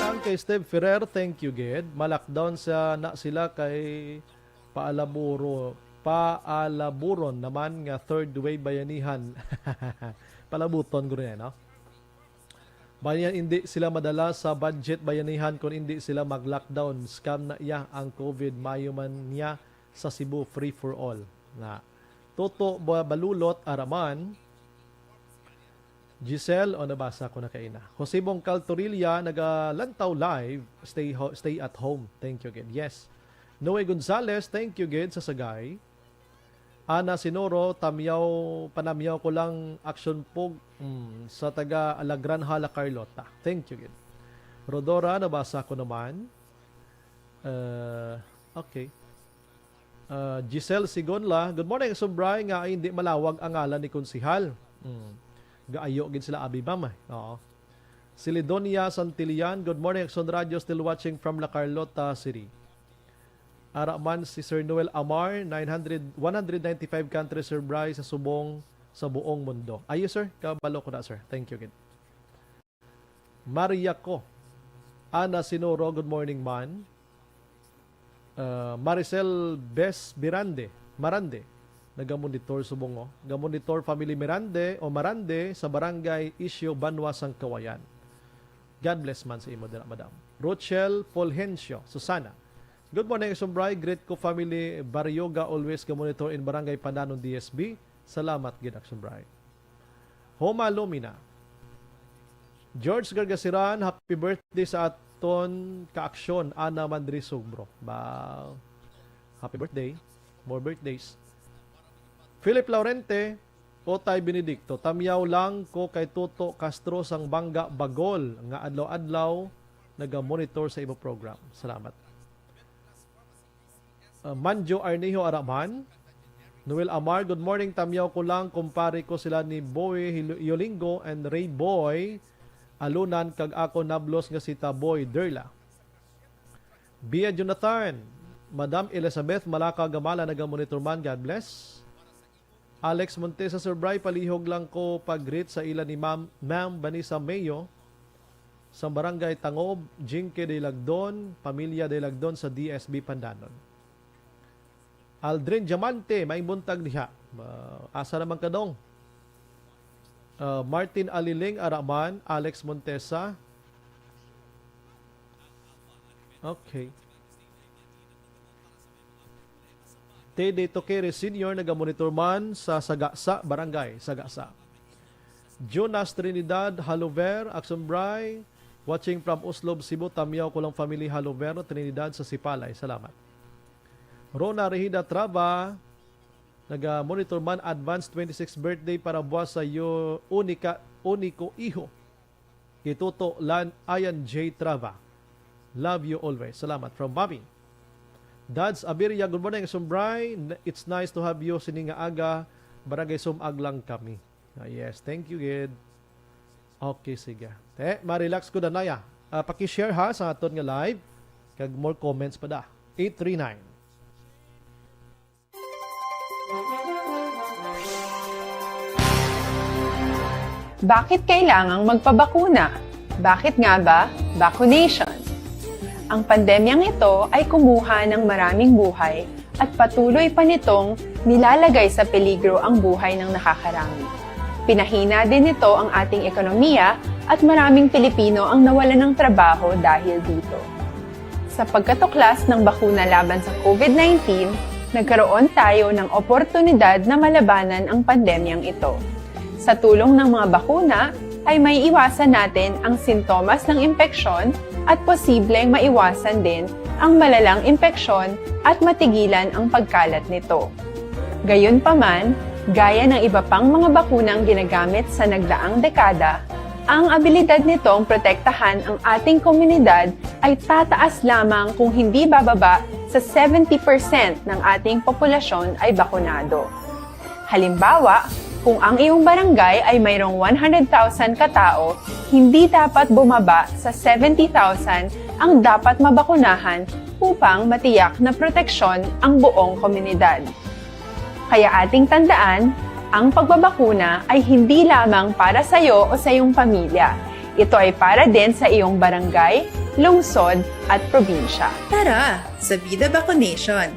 Ang kay Steve Ferrer, thank you gid. Ma-lockdown sa na sila kay Paalaburo, paalaburon naman nga third wave bayanihan. Palabuton ko rin, eh, no? Bayanihan, hindi sila madala sa budget bayanihan kung hindi sila mag-lockdown. Scam na iya ang covid. Mayo man niya sa Cebu, free for all. Na. Toto ba-, Balulot Araman, Giselle, o nabasa ko na kaina. Jose Bongcal Torilla, nagalantaw live, stay ho-, stay at home. Thank you again. Yes. Noe Gonzales, thank you again sa sagay. Ana Sinoro, tamyaw, panamyaw ko lang action pog, mm, sa taga La Granja, La Carlota. Thank you again. Rodora, nabasa ko naman. Uh, okay. Uh, Giselle Sigonla, good morning, Sumbray, nga hindi malawag ang ngalan ni Konsihal. Mm. Gaayo gid sila, abi, ma'am, eh. Oo. Silidonia Santillan, good morning, Action Radio, still watching from La Carlota City. Ara man si Sir Noel Amar, nine hundred, one hundred ninety-five countries, Sumbray, sa subong sa buong mundo. Ayo, sir, kabalo ko na, sir. Thank you, gid. Maria Ko. Ana Sinoro, good morning, man. Uh, Maricel Bes Birande, Marande, nagamonitor subong, oh. Gamonitor family Mirande o Marande sa Barangay Isyo, Banwa, Sangkawayan. God bless man sa imo dira, madam. Rochelle Fulgencio, Susana. Good morning, Action Bray. Greet ko family Barrioga, always gamonitor in Barangay Pandanon, D S B. Salamat gid, Action Bray. Homa Lumina. George Gargasiran, happy birthday sa aton ka-aksyon, Ana Mandri Sugro. Ba, happy birthday. More birthdays. Philip Laurente, Otay Benedicto, tamyaw lang ko kay Toto Castro sang Banga, Bagol, nga adlaw-adlaw naga-monitor sa imo program. Salamat. Uh, Manjo Arnijo Araman, Noel Amar, good morning. Tamyaw ko lang, kumpare ko sila ni Boy Hilo-, Yolingo and Ray Boy Alunan, kag ako nablos nga si Taboy Derla. Bia Jonathan, Madam Elizabeth Malaka Gamala, naga-monitor man. God bless. Alex Montesa, Sir Bry, palihog lang ko pag-greet sa ila ni Ma'am, Ma'am Vanessa Mayo, sa Barangay Tangob, Jinky Daylagdon, pamilya Daylagdon sa D S B Pandanon. Aldrin Diamante, maayong buntag diha. Ah, asa naman ka, Dong? Ah, Martin Aliling Araman, Alex Montesa. Okay. Teddy Toqueres Senior, nagamonitor man sa Sagasa, Barangay Sagasa. Jonas Trinidad Halover, Action Bry, watching from Oslob, Cebu. Tamyaw ko lang family Halover, Trinidad sa Sipalay. Salamat. Rona Rehida Trava, naga-monitor man, advance twenty-six birthday para buwas sa iyo, unika, uniko iho. Kay Toto Lan Ayan J Trava. Love you always. Salamat from Mommy. Dads Abiria, good morning, Sumbray. N-, it's nice to have you sini nga aga. Barangay Sumag lang kami. Ah, yes, thank you, gid. Okay, sige. Te, ma-relax ko, Danaya. Ah, paki-share, ha, sa aton nga live. Kag more comments pa da. Eight three nine. Bakit kailangang magpabakuna? Bakit nga ba vaccination? Ang pandemyang ito ay kumuha ng maraming buhay at patuloy pa nitong nilalagay sa peligro ang buhay ng nakakarami. Pinahina din nito ang ating ekonomiya at maraming Pilipino ang nawalan ng trabaho dahil dito. Sa pagkatuklas ng bakuna laban sa COVID nineteen, nagkaroon tayo ng oportunidad na malabanan ang pandemyang ito. Sa tulong ng mga bakuna, ay maiiwasan natin ang sintomas ng impeksyon at posibleng maiwasan din ang malalang impeksyon at matigilan ang pagkalat nito. Gayunpaman, gaya ng iba pang mga bakunang ginagamit sa nagdaang dekada, ang abilidad nitong protektahan ang ating komunidad ay tataas lamang kung hindi bababa sa seventy percent ng ating populasyon ay bakunado. Halimbawa, kung ang iyong barangay ay mayroong one hundred thousand katao, hindi dapat bumaba sa seventy thousand ang dapat mabakunahan upang matiyak na proteksyon ang buong komunidad. Kaya ating tandaan, ang pagbabakuna ay hindi lamang para sa iyo o sa iyong pamilya. Ito ay para din sa iyong barangay, lungsod, at probinsya. Tara, sa Vida Vaccination!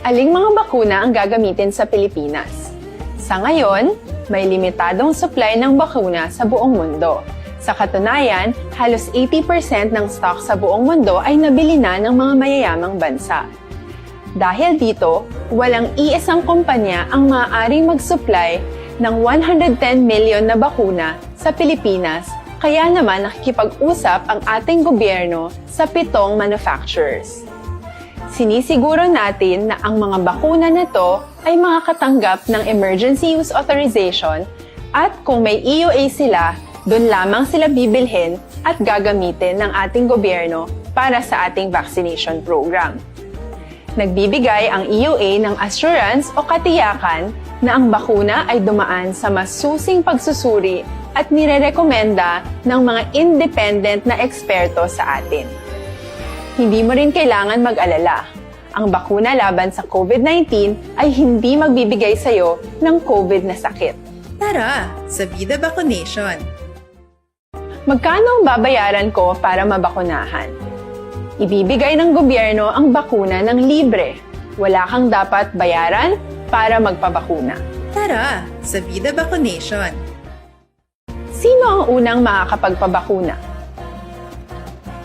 Aling mga bakuna ang gagamitin sa Pilipinas? Sa ngayon, may limitadong supply ng bakuna sa buong mundo. Sa katunayan, halos eighty percent ng stock sa buong mundo ay nabili na ng mga mayayamang bansa. Dahil dito, walang iisang kumpanya ang maaaring mag-supply ng one hundred ten million na bakuna sa Pilipinas, kaya naman nakikipag-usap ang ating gobyerno sa pitong manufacturers. Sinisiguro natin na ang mga bakuna na to ay makakatanggap ng emergency use authorization, at kung may E U A sila, doon lamang sila bibilhin at gagamitin ng ating gobyerno para sa ating vaccination program. Nagbibigay ang E U A ng assurance o katiyakan na ang bakuna ay dumaan sa masusing pagsusuri at nirerekomenda ng mga independent na eksperto sa atin. Hindi mo rin kailangan mag-alala. Ang bakuna laban sa COVID nineteen ay hindi magbibigay sa iyo ng COVID na sakit. Tara sa Vida Vacunation! Magkano ang babayaran ko para mabakunahan? Ibibigay ng gobyerno ang bakuna ng libre. Wala kang dapat bayaran para magpabakuna. Tara sa Vida Vacunation! Sino ang unang makakapagpabakuna?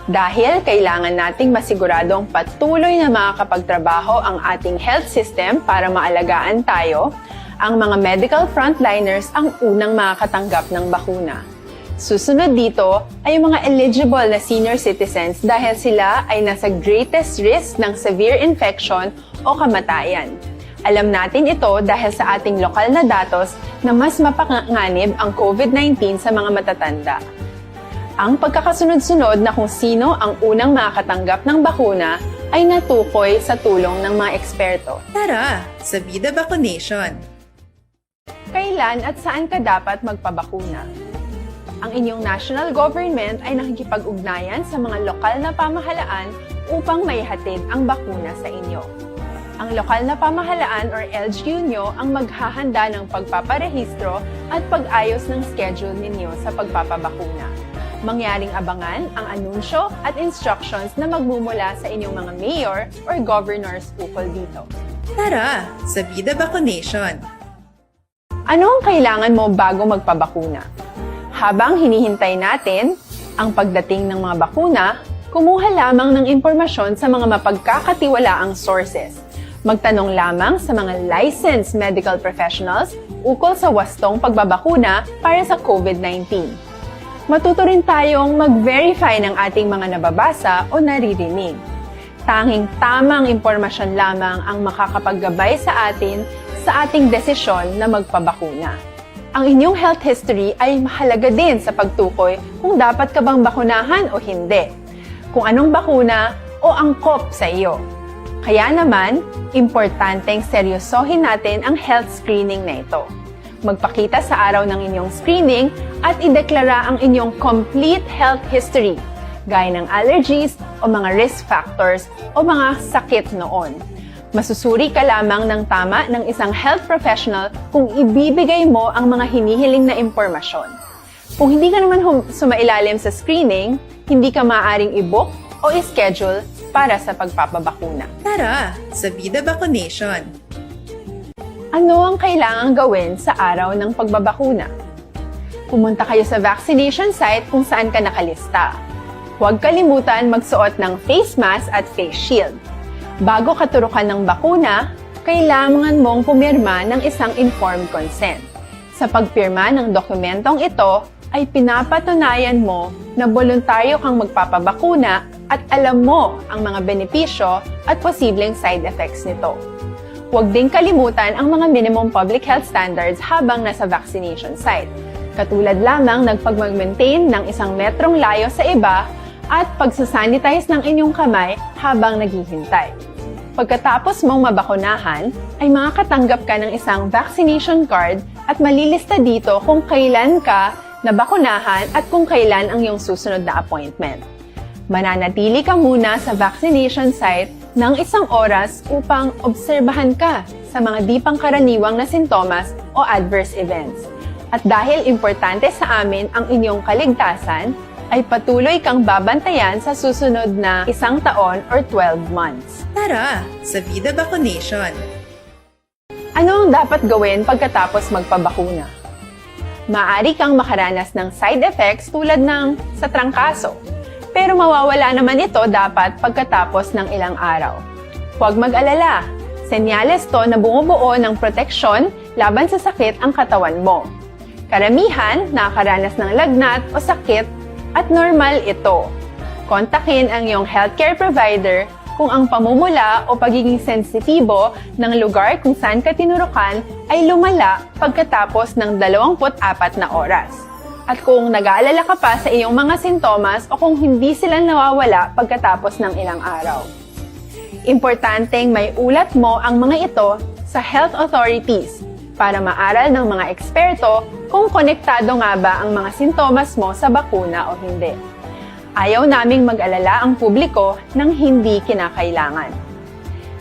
Dahil kailangan nating masiguradong patuloy na makakapagtrabaho ang ating health system para maalagaan tayo, ang mga medical frontliners ang unang makakatanggap ng bakuna. Susunod dito ay ang mga eligible na senior citizens dahil sila ay nasa greatest risk ng severe infection o kamatayan. Alam natin ito dahil sa ating lokal na datos na mas mapanganib ang COVID nineteen sa mga matatanda. Ang pagkakasunod-sunod na kung sino ang unang makakatanggap ng bakuna ay natukoy sa tulong ng mga eksperto. Tara sa Vida Vacunation! Kailan at saan ka dapat magpabakuna? Ang inyong national government ay nakikipag-ugnayan sa mga lokal na pamahalaan upang maihatid ang bakuna sa inyo. Ang lokal na pamahalaan or L G U nyo ang maghahanda ng pagpaparehistro at pag-ayos ng schedule ninyo sa pagpapabakuna. Mangyaring abangan ang anunsyo at instructions na magmumula sa inyong mga mayor or governors ukol dito. Tara sa Vida Vacunation! Ano ang kailangan mo bago magpabakuna? Habang hinihintay natin ang pagdating ng mga bakuna, kumuha lamang ng impormasyon sa mga mapagkakatiwalaang sources. Magtanong lamang sa mga licensed medical professionals ukol sa wastong pagbabakuna para sa COVID nineteen. Matuto rin tayong mag-verify ng ating mga nababasa o naririnig. Tanging tamang impormasyon lamang ang makakapaggabay sa atin sa ating desisyon na magpabakuna. Ang inyong health history ay mahalaga din sa pagtukoy kung dapat ka bang bakunahan o hindi, kung anong bakuna o angkop sa iyo. Kaya naman, importanteng seryosohin natin ang health screening na ito. Magpakita sa araw ng inyong screening at ideklara ang inyong complete health history, gaya ng allergies o mga risk factors o mga sakit noon. Masusuri ka lamang ng tama ng isang health professional kung ibibigay mo ang mga hinihiling na impormasyon. Kung hindi ka naman hum- sumailalim sa screening, hindi ka maaaring i-book o i-schedule para sa pagpapabakuna. Tara sa Vida Vacunation! Ano ang kailangang gawin sa araw ng pagbabakuna? Pumunta kayo sa vaccination site kung saan ka nakalista. Huwag kalimutan magsuot ng face mask at face shield. Bago ka turukan ng bakuna, kailangan mong pumirma ng isang informed consent. Sa pagpirma ng dokumentong ito, ay pinapatunayan mo na boluntaryo kang magpapabakuna at alam mo ang mga benepisyo at posibleng side effects nito. Huwag ding kalimutan ang mga minimum public health standards habang nasa vaccination site, katulad lamang ng pagmag-maintain ng isang metrong layo sa iba at pagsasanitize ng inyong kamay habang naghihintay. Pagkatapos mong mabakunahan, ay makakatanggap ka ng isang vaccination card at malilista dito kung kailan ka nabakunahan at kung kailan ang iyong susunod na appointment. Mananatili ka muna sa vaccination site ng isang oras upang obserbahan ka sa mga di pangkaraniwang na sintomas o adverse events. At dahil importante sa amin ang inyong kaligtasan, ay patuloy kang babantayan sa susunod na isang taon or twelve months. Tara sa Vida Vacunation! Ano ang dapat gawin pagkatapos magpabakuna? Maaari kang makaranas ng side effects tulad ng sa trangkaso, pero mawawala naman ito dapat pagkatapos ng ilang araw. Huwag mag-alala, senyales to na bumubuo ng proteksyon laban sa sakit ang katawan mo. Karamihan nakakaranas ng lagnat o sakit at normal ito. Kontakin ang iyong healthcare provider kung ang pamumula o pagiging sensitibo ng lugar kung saan ka tinurukan ay lumala pagkatapos ng dalawampu't apat na oras. At kung nag-aalala ka pa sa iyong mga sintomas o kung hindi sila nawawala pagkatapos ng ilang araw. Importanteng may ulat mo ang mga ito sa health authorities para maaral ng mga eksperto kung konektado nga ba ang mga sintomas mo sa bakuna o hindi. Ayaw naming mag-alala ang publiko ng hindi kinakailangan.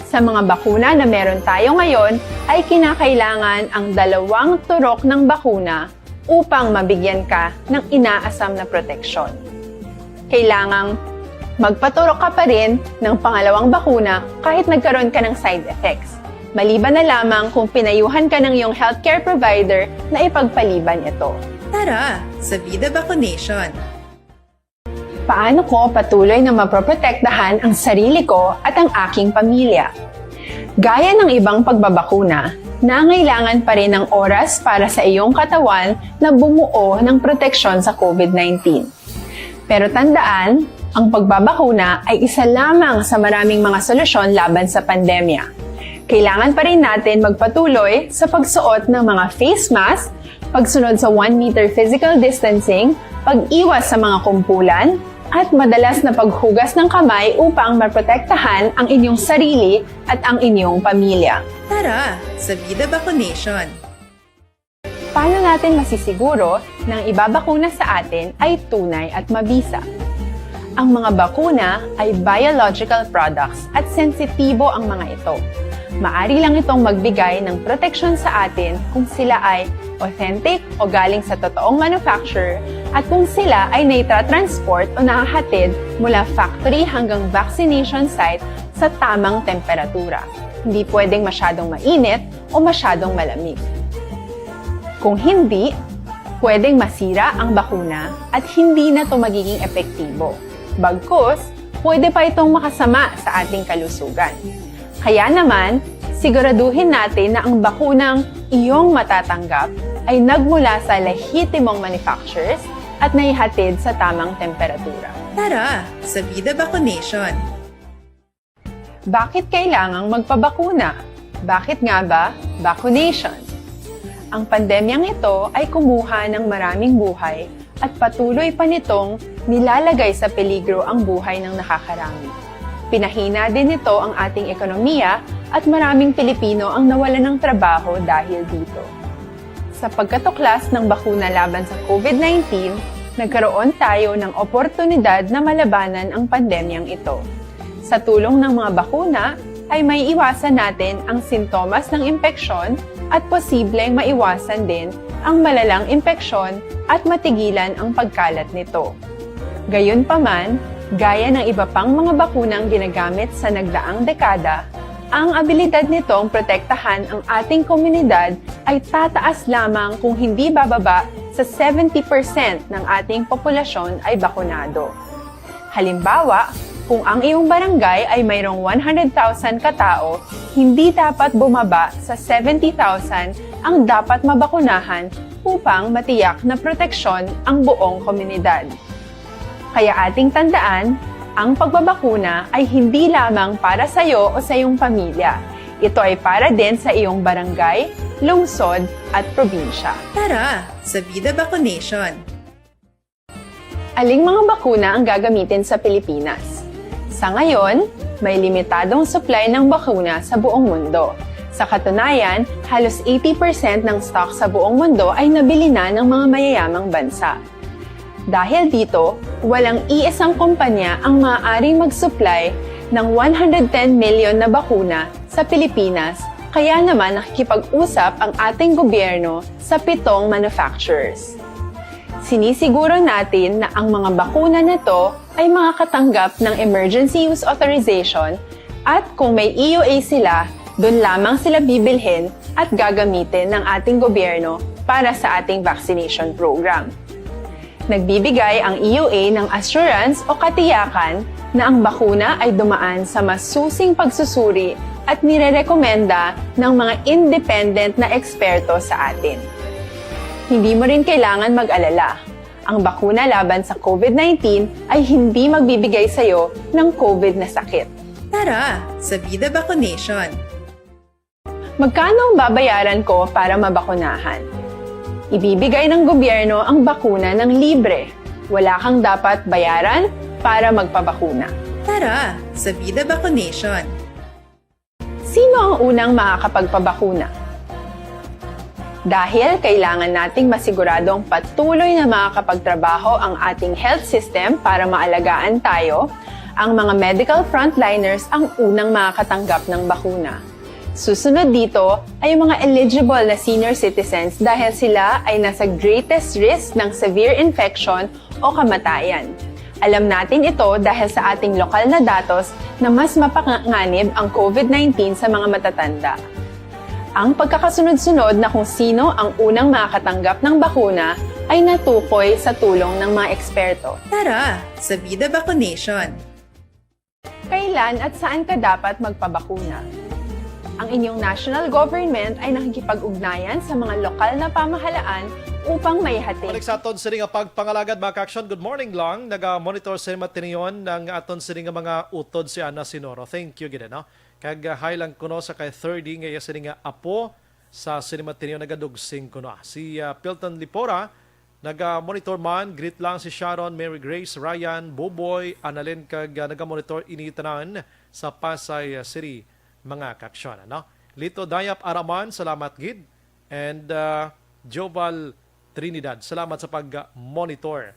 Sa mga bakuna na meron tayo ngayon, ay kinakailangan ang dalawang turok ng bakuna upang mabigyan ka ng inaasam na proteksyon. Kailangang magpaturok ka pa rin ng pangalawang bakuna kahit nagkaroon ka ng side effects, maliban na lamang kung pinayuhan ka ng iyong healthcare provider na ipagpaliban ito. Tara sa Vida Vaccination! Paano ko patuloy na mapoprotektahan ang sarili ko at ang aking pamilya? Gaya ng ibang pagbabakuna, nangailangan pa rin ng oras para sa iyong katawan na bumuo ng proteksyon sa COVID nineteen. Pero tandaan, ang pagbabakuna ay isa lamang sa maraming mga solusyon laban sa pandemya. Kailangan pa rin natin magpatuloy sa pagsuot ng mga face mask, pagsunod sa one meter physical distancing, pag-iwas sa mga kumpulan, at madalas na paghugas ng kamay upang maprotektahan ang inyong sarili at ang inyong pamilya. Tara sa Vida Vaccination! Paano natin masisiguro na ang ibabakuna sa atin ay tunay at mabisa? Ang mga bakuna ay biological products at sensitibo ang mga ito. Maari lang itong magbigay ng proteksyon sa atin kung sila ay authentic o galing sa totoong manufacturer at kung sila ay naitra-transport o nahahatid mula factory hanggang vaccination site sa tamang temperatura. Hindi pwedeng masyadong mainit o masyadong malamig. Kung hindi, pwedeng masira ang bakuna at hindi na ito magiging epektibo. Bagkus, pwede pa itong makasama sa ating kalusugan. Kaya naman, siguraduhin natin na ang bakunang iyong matatanggap ay nagmula sa lehitimong manufacturers at naihatid sa tamang temperatura. Tara sa Vida Vaccination! Bakit kailangang magpabakuna? Bakit nga ba vaccination? Ang pandemyang ito ay kumuha ng maraming buhay at patuloy pa nitong nilalagay sa peligro ang buhay ng nakakarami. Pinahina din nito ang ating ekonomiya at maraming Pilipino ang nawalan ng trabaho dahil dito. Sa pagkatuklas ng bakuna laban sa COVID nineteen, nagkaroon tayo ng oportunidad na malabanan ang pandemyang ito. Sa tulong ng mga bakuna, ay maiiwasan natin ang sintomas ng impeksyon at posibleng maiwasan din ang malalang impeksyon at matigilan ang pagkalat nito. Gayunpaman, gaya ng iba pang mga bakunang ginagamit sa nagdaang dekada, ang abilidad nitong protektahan ang ating komunidad ay tataas lamang kung hindi bababa sa seventy percent ng ating populasyon ay bakunado. Halimbawa, kung ang iyong barangay ay mayroong one hundred thousand katao, hindi dapat bumaba sa seventy thousand ang dapat mabakunahan upang matiyak na proteksyon ang buong komunidad. Kaya ating tandaan, ang pagbabakuna ay hindi lamang para sa iyo o sa iyong pamilya. Ito ay para din sa iyong barangay, lungsod, at probinsya. Tara sa Vida Vaccination! Aling mga bakuna ang gagamitin sa Pilipinas? Sa ngayon, may limitadong supply ng bakuna sa buong mundo. Sa katunayan, halos eighty percent ng stock sa buong mundo ay nabili na ng mga mayayamang bansa. Dahil dito, walang iisang kumpanya ang maaaring mag-supply ng one hundred ten million na bakuna sa Pilipinas, kaya naman nakikipag-usap ang ating gobyerno sa pitong manufacturers. Sinisiguro natin na ang mga bakuna na to ay makakatanggap ng emergency use authorization at kung may E U A sila, doon lamang sila bibilhin at gagamitin ng ating gobyerno para sa ating vaccination program. Nagbibigay ang E U A ng assurance o katiyakan na ang bakuna ay dumaan sa masusing pagsusuri at nirerekomenda ng mga independent na eksperto sa atin. Hindi mo rin kailangan mag-alala. Ang bakuna laban sa COVID nineteen ay hindi magbibigay sa'yo ng COVID na sakit. Tara sa Vida Vaccination! Magkano ang babayaran ko para mabakunahan? Ibibigay ng gobyerno ang bakuna ng libre. Wala kang dapat bayaran para magpabakuna. Tara sa Vida Vaccination! Sino ang unang makakapagpabakuna? Dahil kailangan nating masiguradong patuloy na makakapagtrabaho ang ating health system para maalagaan tayo, ang mga medical frontliners ang unang makakatanggap ng bakuna. Susunod dito ay ang mga eligible na senior citizens dahil sila ay nasa greatest risk ng severe infection o kamatayan. Alam natin ito dahil sa ating lokal na datos na mas mapanganib ang COVID nineteen sa mga matatanda. Ang pagkakasunod-sunod na kung sino ang unang makakatanggap ng bakuna ay natukoy sa tulong ng mga eksperto. Tara sa Vida Vaccination! Kailan at saan ka dapat magpabakuna? Ang inyong national government ay nakikipag-ugnayan sa mga lokal na pamahalaan upang maihatid. Balik sa aton sini nga pagpangalagad, mga ka-aksyon. Good morning lang. Naga-monitor sa Matinion ang aton sini nga mga utod si Ana Sinoro. Thank you gid, no? Kag, ah, hi lang kuno sa kay thirty nga iya sini nga apo sa Cinema Trio, nagadugsing kuno. Si, ah, Pilton Lipora, naga-monitor man. Greet lang si Sharon, Mary Grace, Ryan, Buboy, Annalyn, kag, ah, naga-monitor ini tanan sa Pasay, ah, City, mga ka-aksyon, ano? Lito Dayap Araman, salamat gid. And, ah, Joval Trinidad, salamat sa pag-monitor,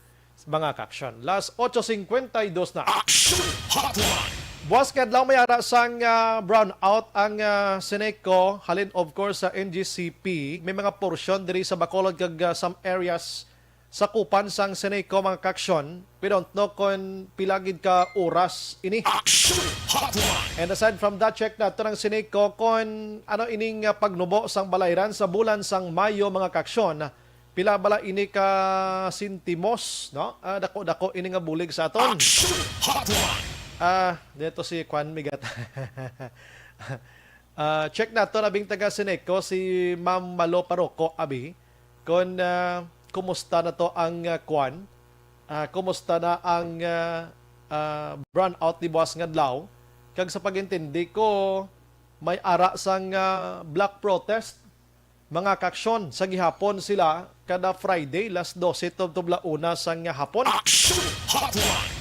mga ka-aksyon. Las otso cincuenta y dos na. Action Hotline! Buwas nga adlaw may ara sang, ah, brownout ang, ah, Ceneco, halin, of course, sa N G C P. May mga porsyon diri sa Bacolod kag, ah, some areas sa kupan sang Ceneco, mga ka-aksyon. We don't know kung pila gid ka oras ini. Action Hotline! And aside from that, check nato ang Ceneco kung ano ining, ah, pagnubo sang balayran sa bulan sang Mayo, mga ka-aksyon. Pila bala ini ka sentimos, no? Ah, dako-dako ini nga bulig sa aton. Action Hotline! Ah, dito si Kwan Migat. Ah, check nato, abing taga Ceneco, si Ma'am Malo Paroko, abi. Kon, ah, kumusta na to ang, ah, kwan? Ah, kumusta na ang, ah, ah, brownout ni buwas nga adlaw? Kag sa pag-intindi ko, may ara sang, ah, block protest, mga ka-aksyon, sa gihapon sila kada Friday, las dose tubtob la una sang hapon. Action Hotline!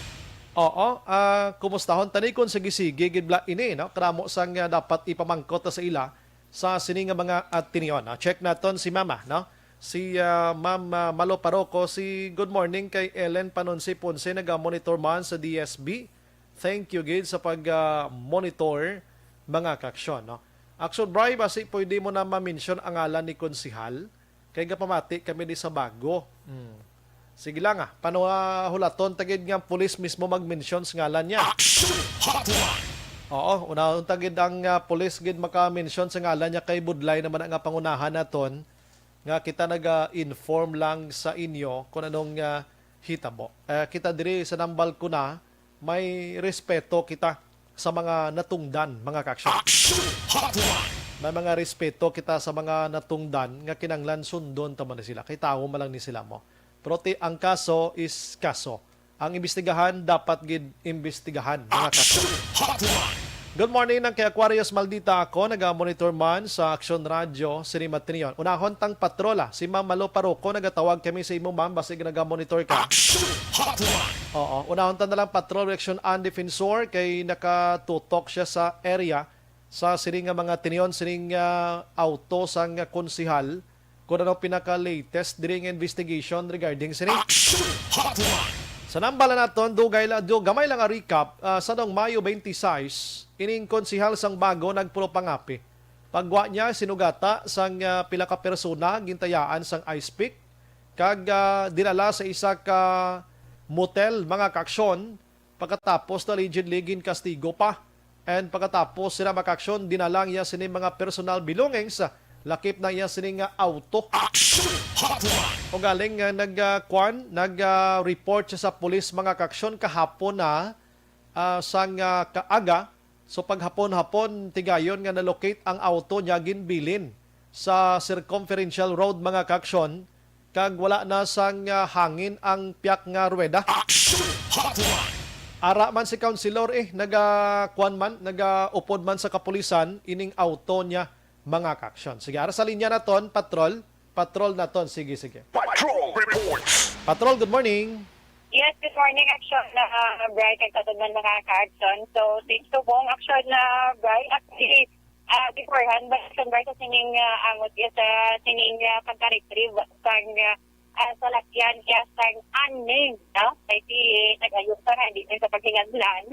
Oo, ah, kumustahon tani kung sige-sige gid bala ini, no? Karamo sang, ah, dapat ipamangkot sa ila sa sini nga mga Ateneo, no? Check naton si Mama, no? Si, ah, Ma'am, ah, Malo Paroko, si good morning kay Ellen Panunsi Ponce, naga-monitor man sa D S B. Thank you gid sa pag, ah, monitor, mga ka-aksyon, no? Action Bri, basi pwede mo na ma-mention ang ngalan ni Konsehal? Kay gapamati kami ni sa bago. Hmm. Sige lang, ah. Paano, ah, hulaton ta gid nga pulis mismo mag-mention sa ngalan niya? Action Hotline! Oo, unahon ta gid ang, ah, pulis gid maka-mention sa ngalan niya kay budlay naman nga pangunahan naton nga kita naga-inform lang sa inyo kung anong, ah, hitabo. Eh, kita diri sa Nambal Kuna, may respeto kita sa mga natungdan, mga ka-aksyon. Action Hotline! May mga respeto kita sa mga natungdan nga kinahanglan sundon ta man ni sila. Kay tawo man lang ni sila mo. Pero ti, ang kaso is kaso. Ang imbestigahan, dapat gid imbestigahan, mga ka-aksyon. Action Hotline! Good morning, nang kay Aquarius Maldita ako, naga-monitor man sa Aksyon Radyo, Sinimat Tinion. Unahon tang patrola, si Ma'am Malo Paroko, nagatawag kami sa imo, ma'am, basig naga-monitor ka. Action Hotline! Oo, unahon ta na lang patrol, reaksyon ang defensor, kay nakatutok siya sa area, sa sining nga mga tinion, sining, ah, auto sang konsehal, kung ano pinaka-latest diri nga investigation regarding sini. Action Hotline! Sa nambala naton, dugay la, du-, gamay lang nga recap, ah, sa noong Mayo twenty-six, ining konsehal sang Bago nagpulo pangapi. Pagwa niya, sinugata sang, ah, pila ka persona, gintayaan sang ice pick, kag, ah, dinala sa isa ka motel, mga ka-aksyon, pagkatapos na allegedly ginkastigo pa. And pagkatapos sila makaaksyon, dinala niya sini mga personal belongings, lakip na iya sini nga auto. Action Hotline! Ugaling nga nag, ah, kwan, nag, ah, report siya sa pulis, mga ka-aksyon, kahapon na, ah, sang, ah, kaaga. So, paghapon-hapon, tigayon nga na-locate ang auto niya ginbilin sa Circumferential Road, mga kaaksyon, kag wala na sang, ah, hangin ang piyak nga ruweda. Action Hotline! Ara man si Councilor, eh, naga-, kuwan man, nagaupod man sa kapulisan ining auto niya, mga kaaksyon. Sige, ara sa linya naton, Patrol. Patrol naton. Sige, sige. Patrol Reports. Patrol, good morning. Yes, good morning, Action, uh, Bright, kag tanan man mga ka-Action. So, thanks to Bong Action, uh, Bright. Actually, uh, beforehand, ba, Action Bright, sa sining, uh, angot, yes, sa sining, uh, pagka-retrieve sang, uh, uh, salakyan, kaya sang unnamed, no? Kay si nag-ayos pa nga, hindi na sa paghinganlan.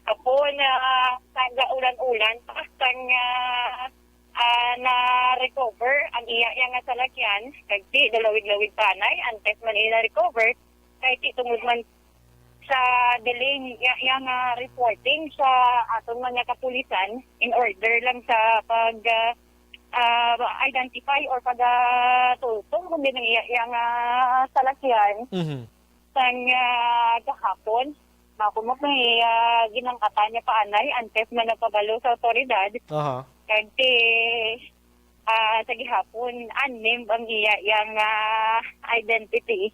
Apo na, ah, taga Ulan-Ulan, sang, ah, ah, na-recover ang iya, iya nga salakyan, kag ti, dalawig-lawig panay, antes man iya na-recover, kay ti, tungod man sa delay niya, iya nga reporting sa aton man nga kapulisan, in order lang sa pag, ah, ah, identify or pag, ah, tultong, kundi ng iya, iya nga salakyan. Mhm. Sang, ah, gahapon, mao kuno may, ah, ginangkatan niya pa anay, antes man nagpabalo sa awtoridad. Aha. Kag ti, ah, sa gihapon, unnamed ang iya, yang, ah, identity.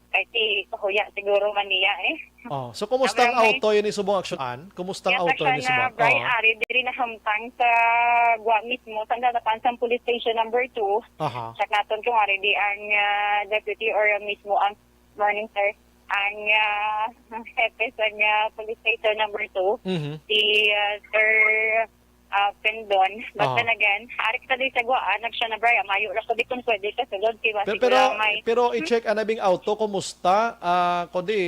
Kay ti kahuya siguro man niya, eh. Oh, so kumusta ang Abra may auto ini subong aksyon? Kumusta ang Yes, auto ini aksyon subong? na, Bri, Oh. ari diri na hamtang sa Gwa mismo, sa Dalapan, sa Police Station number two. Aha. Check naton kung ari di ang, ah, deputy or ang mismo ang Morning, sir. Ang, ah, hepe sa nga police station number two, Mhm. si, ah, Sir, ah, Pendon. But Ah. then again, ari kita di sa Guaan, nag siya na, Brian. Mayo lang ko di kung pwede ka sulod, di ba? Pe-, Siguro pero, may pero Hmm? i-check ang nabing auto, kumusta? Ah, kundi,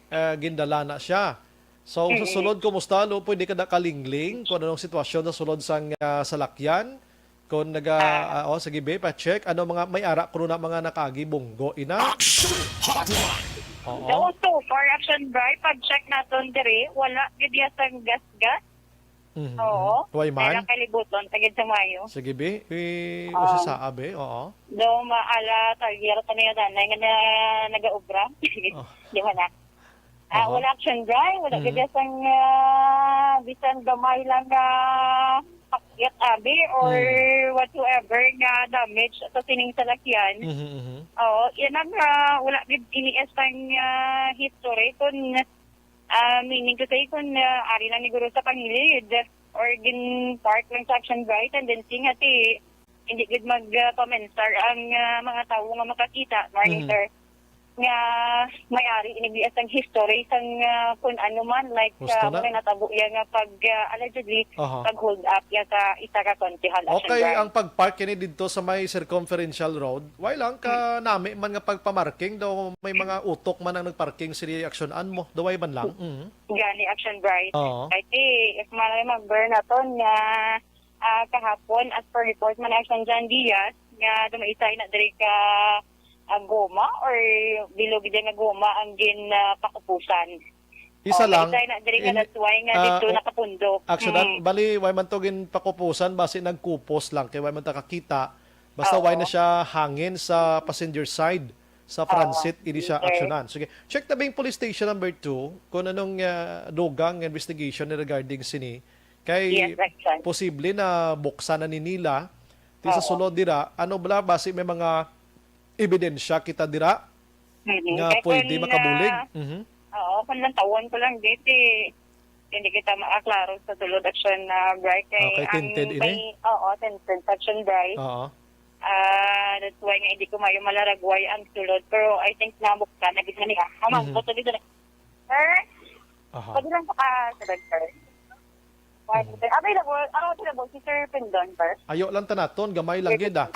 ah, gindala na siya. So, sa Mm-mm. sulod, kumusta? Lo, pwede ka nakalingling kung anong sitwasyon sa sulod sang, ah, salakyan? Kung naga, Ah. ah, oh, sige, be, pa-check. Ano mga may ara kuno na mga nakaagi bunggo, ina? Action Hotline! Oo. So, so far, Action Bright, pag-check naton diri, wala gid ya sang gasgas. Mhm, Oo. mhm. Why man? Kaya kalibuton, tagid sa Mayo. Sige, be. I-, Oo. Usa sa, be. Oo. Do maala, tagyar ka niya danay nga na, nagaobra. Oh. Di ba na? Ah, Aha. wala action, Bri. Wala Mhm. gid sang, ah, bisan gamay lang nga pakyat, abi, or Mm. whatsoever nga damage sa sining salakyan. Mhm, mhm. Oo, yan ang, ah, wala gid ini sang, ah, history. Kung, ah, meaning to say, kung, ah, ari lang ni guro sa pangilid or gin-park lang sa action, Bri, tendency nga ti hindi gid mag, ah, pamensar ang, ah, mga tawo nga makakita, morning, Mhm. sir, nga may ari ini biya sang history sang, ah, kun ano man, like, Gusto ah, na. May natabo iya nga pag, ah, allegedly, Aha. pag-hold up iya sa isa ka konsehal, Action Okay, Bright. Ang pag-park kini didto sa may Circumferential Road, why lang ka Mm. nami man nga pagpamarking daw may mga utok man ang nagparking sini aksyonan mo, daw why man lang? Mm. Gani, Action Bright. Oo. Kay ti, if malay mag-burn naton nga ah, kahapon, as per report man, Action John Diaz, nga dumaisay na diri ka, ah, goma or bilog din nga goma ang gin, ah, pakupusan. Isa Oh, lang, maisay na diri nga in-, that's why nga ah, dito o-, nakapundok. Action, Mm. bali, why man to gin pakupusan, basi nagkupos lang, kay why man ta kakita, basta why Oo. na siya hangin sa passenger side, sa Oo. front seat, ini siya Yes, sir. aksyonan. Sige, check na ba yung police station number two kung anong, ah, dugang investigation regarding sini? Kay Yes, Action. posible na buksan na ni nila. Ti sa Oo. sulod dira, ano bala, basi may mga ebidensya kita dira Mm-mm. nga Kay pwede kung, makabulig? ah, Mhm. oo, kung lang tawon ko lang, di, ti, hindi kita makaklaro sa sulod, Action, ah, Bright. Kay Okay, ang tinted ini? may, oo, tinted, Action, Bright. Oo. Ah, that's why nga hindi ko mayo malaragway ang sulod. Pero I think nabuksan na gid na niya. Hamang Mhm. ko sa dito na. Sir? Aha. Pwede lang sa ka-, sa bed, sir. Pwede, Mhm. sir. Available, ang available si Sir Pendon, sir. Ayo lang tanaton, gamay lang gid, ah.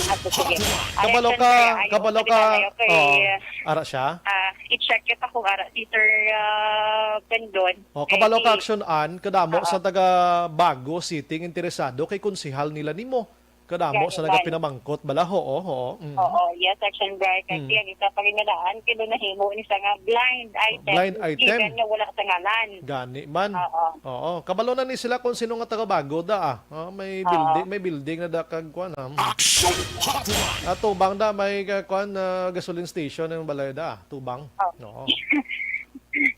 Ato, sige. Kabalo Ay, ka, sir, ayaw, kabalo sabi ka. Na kayo kay, Oh, ara siya? Ah, i-check kita kung ara si Sir, ah, Pendon. Oh, kabalo ka, Kay action an, kadamo Oo. sa taga Bago City nga interesado kay konsehal nila nimo. Kadamo Gani sa man. nagapinamangkot bala, oo, oo. Mm. Oo, yes, Action Bright. Kay Mm. ang isa pa rin nga daan, kay doon nahimo ni sa nga blind item. Blind item. Given nga wala sa ngalan. Gani man. Oo. Oo. Kabalo na ni sila kung sino nga taga Bago da, ah. Ah, may Oo. building, may building na da kag kuan, ah. Action Hotline! Ah, tubang da, may, ah, kuan, ah, gasoline station yung balay da, ah. Tubang. Oo. Oo.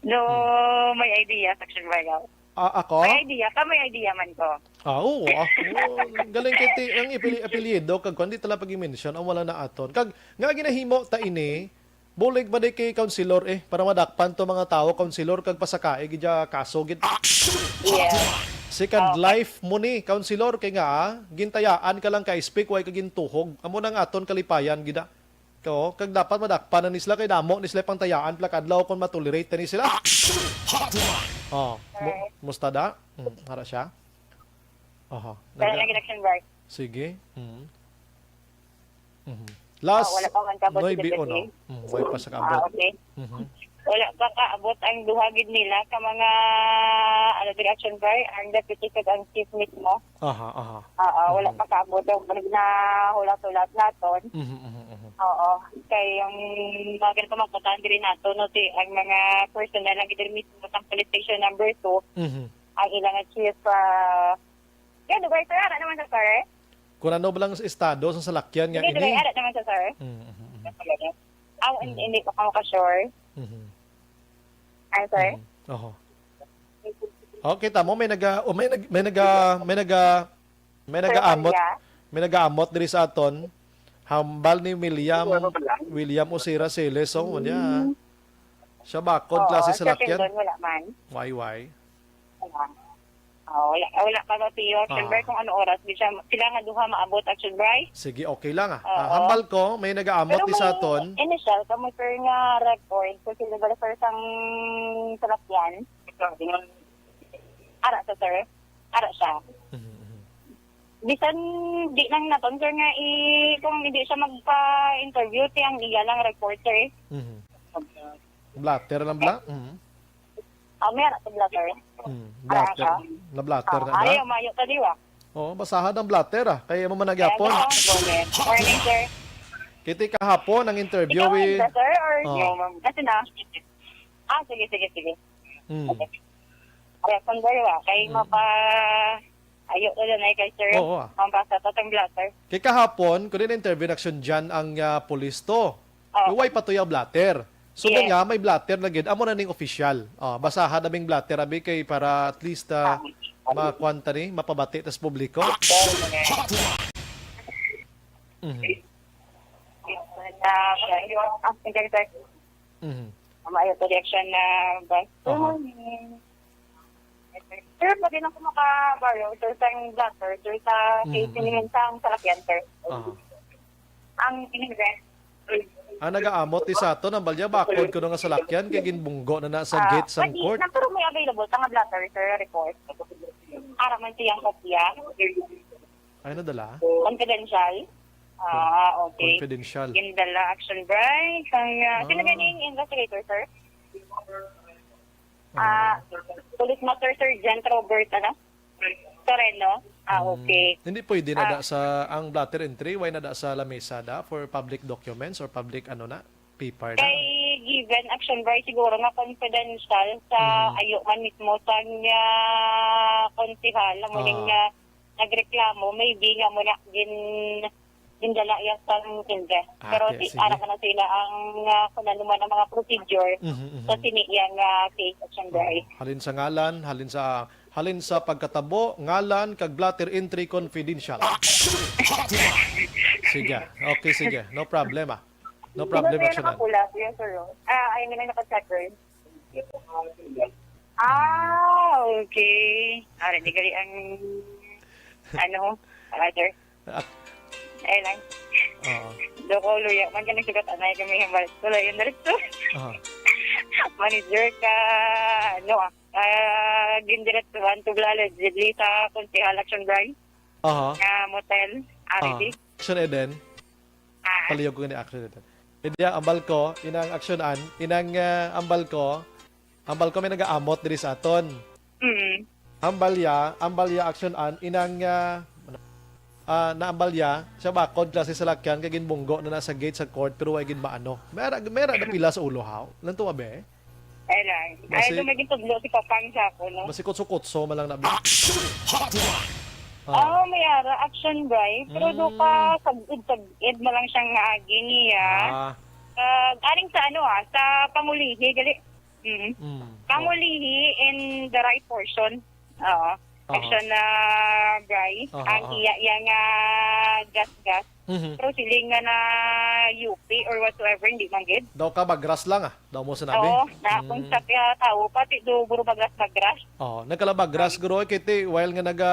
No, may idea, Section Bayaw. Ah, ako? May idea ka, may idea man ko. Ah, oo, ah. Oo, galing kay ti-, ang ipili-, apelyido, kag kwan, di tala pag-mention, ang wala na aton. Kag, nga ginahimo ta ini, bulig ba di kay Councilor, eh, para madakpan to mga tao, Councilor, kag pasakai, gid ya kaso, gid. Yeah. Second Okay. life mo ni, Councilor, kay nga, ah, gintayaan ka lang ka speak, way ka gintuhog. Amo nang aton kalipayan, gid, ah. Oo, kag dapat madakpan na ni sila kay damo ni sila pangtayaan pila ka adlaw kung matolerate na ni sila. Action Hotline! Oh, mu-, Alright. musta da? Hmm, ara siya. Aha. Kaya Naga- nag-election, Bart. Sige. Hmm. Mhm. Ah, Last wala pa man kabot si nuebe Deputy. uno. Hmm, way pa sa Ah, kabot. okay. Mhm. Wala pa kaabot ang duha gid nila ka mga, ano, diri, Action Bart, ang Deputy kag ang Chief mismo. Aha, aha. Oo, wala Mhm. pa kaabot ang nagnahulat-hulat naton. Mhm, mhm, mhm. Oo. Kay yung mga ganito magpatahan diri nato, no, si, ang mga personnel ang diri mismo sa police station number two, Mhm. ang ilang chief, ah, yan, Dubai, sir, ara naman sa, sir? Kung ano ba lang sa estado sa salakyan nga Hindi, Dubai, ini. Ara naman sa, sir? Mhm, mhm, mhm. Aw, hindi, Mhm. hindi pa ako ka-sure. Mhm. Ay, sir? Mhm. Oho. Okay, tamo, may naga-, o may nag-, may naga-, may naga-, may Sir nagaamot, Maria? may nagaamot diri sa aton. Hambal ni William, Ano ba lang? William Osira Siles, oh, wala. Mm. Siya bakod Oo, klase sa sa lakyan. Tindon, wala man. Why, why? Wala. Oh, wala, wala pa ba, Pio? Ah. Siyempre, kung ano oras, di siya, sila nga duha maabot, Action Bray. Sige, okay lang, ah. Oo. Ah, hambal ko, may nagaamot Pero di sa may aton. Initial, kamo, sir, nga record, kung sino ba, sir, sang salakyan? Ara sa, sir? Ara siya. Mhm, mhm. Bisan di lang naton, sir, nga i-, kung hindi siya magpa-interview, ti ang iya lang reporter, eh. Mhm. Blatter lang bla? Mhm. Ah, may ara sa blatter. Mhm. Ara Blatter. siya. Na-blatter Ah, na ba? Ayaw, mayo ka, di ba? Oo, basahan ang blatter, ah. Kaya mo man Kaya nagyapon. gusto ko, Morning, sir. Kiti kahapon ang interview Ikaw with ang sir, or Oo. Kasi na. Ah, sige, sige, sige. Hmm. Kaya kung dalawa, kay Hmm. mapa-, ayo ko dyan ay kay sir. Oo, ah. Mabasa to tong blatter. Kay kahapon, kung din interview na action dyan ang, ah, pulis to. Oo. Way pa to yung blatter. So, Yes. nga, may blatter na gid. Amo na ning official. Oh, basahan na bing blatter, abi, kay para at least, ah, Ah. makuan ta ni, mapabati tas publiko. Yes, sir. Mhm. Ah, okay. Ah, sige, sir. Mhm. Maayo to reaction na ba? Aha. Sir, pwede lang ko makabaryo, sir, sa blatter, sir, sa Mhm, case mhm. Ni sa salakyan, sir. Aha. Ang immigrant. Ang nagaamot ni sa aton, ang balya, bakod ko nga salakyan, kay ginbunggo na na sa Ah, gate sang pwede, court. Na, pero may available ka nga blatter, sir, report. Para man siyang kopya. Ay, nadala? Confidential? Ah, okay. Confidential. Gindala, Action Bray. Kang, ah, sino Ah. ganing investigator, sir? Ah, Ah. Police Master Sergeant Robert, ano? Toreno? Ah, Mm. okay. Hindi pwede na Ah. da sa, ang blotter entry, why na da sa lamesa da for public documents or public, ano na, paper na? Kay given, Action Bray, siguro nga confidential sa Mhm. ayo man mismo sa nga konsehal, ang muling Ah. nga nagreklamo, maybe nga mo na gin-, gindala yan sa India. Ah, Pero okay, ti-, sige. Ara man na sila ang, ah, kung ano man ang mga procedure Mhm, mhm. sa sini yang, ah, case, Action Bray. Oh, halin sa ngalan, halin sa, halin sa pagkatabo, ngalan, kag blotter entry confidential. Action Hotline! Sige. Okay, sige. No problem, ah. No problem, Sino Action. Nakapula, yes, sir. Ah, I mean, naka-checker. Ah, okay. Ah, di gali ang, ano, ah, sir. Ah. Eh, lang. Oo. Do ko, luya. Man ka nagsugat, anay kami, hambal. Wala yun, diretso. Aha. Manager ka, ano, ah, ah, gindiretsuhan, tubla, allegedly, sa Konsehal Action Bray. Aha. Nga motel, Ah. R D. Action Eden. Ah. Palihog ko ni Action Eden. Hindi, ah, ambal ko, inang Action An, inang, ah, ambal ko, ambal ko may nagaamot diri sa aton. Mm. Ambal ya, ambal ya, Action An, inang, ah, ah, naambal ya, siya bakod klase sa lakyan, kay ginbunggo na na sa gate sa court, pero way gid maano. May ara, may ara na pila sa ulo, haw? Lanto, abe? Ay lang. Ay, Basi- ito may gintudlo si Papang sa ako, no? Basi kutso-kutso man lang na. Action Hotline! Ah. Oh, may ara, Action Bray. Pero do Mm. ka, sag-id-sag-id mo lang siyang agi niya. Ah. Ah, aring sa ano, ah, sa pangulihi, gali. Mm. Mm. Pangulihi in the right portion. Oo. Aha. Action na, Bri. Aha, ang aha. Iya, iya nga gas-gas. Mhm. Pero siling nga na U P or whatsoever, hindi man gid. Daw ka bagras lang, ah. Daw mo sinabi. Oo, na kung Mm. sa kaya tao, pati do buro bagras-bagras. Oh, nagkalabagras, Ay. guro, kay ti, while nga naga,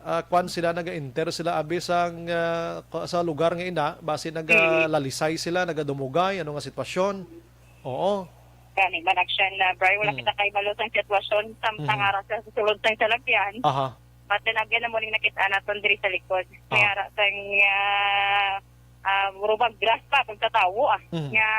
ah, kwan sila, naga-enter sila, abi, sang, ah, ko-, sa lugar nga ina, basi Mm. nagalalisay sila, nagadumugay, ano nga sitwasyon? Oo. Gani man, action na, Bri, wala Mm. kita kay malusang sitwasyon, samtang Mhm. ara sa sulod sang salakyan. Aha. But then again, amo ning nakita naton diri sa likod. Ah. May ara sang, ah, ah, murag grass pa kung sa tawo, ah, Mhm. nga,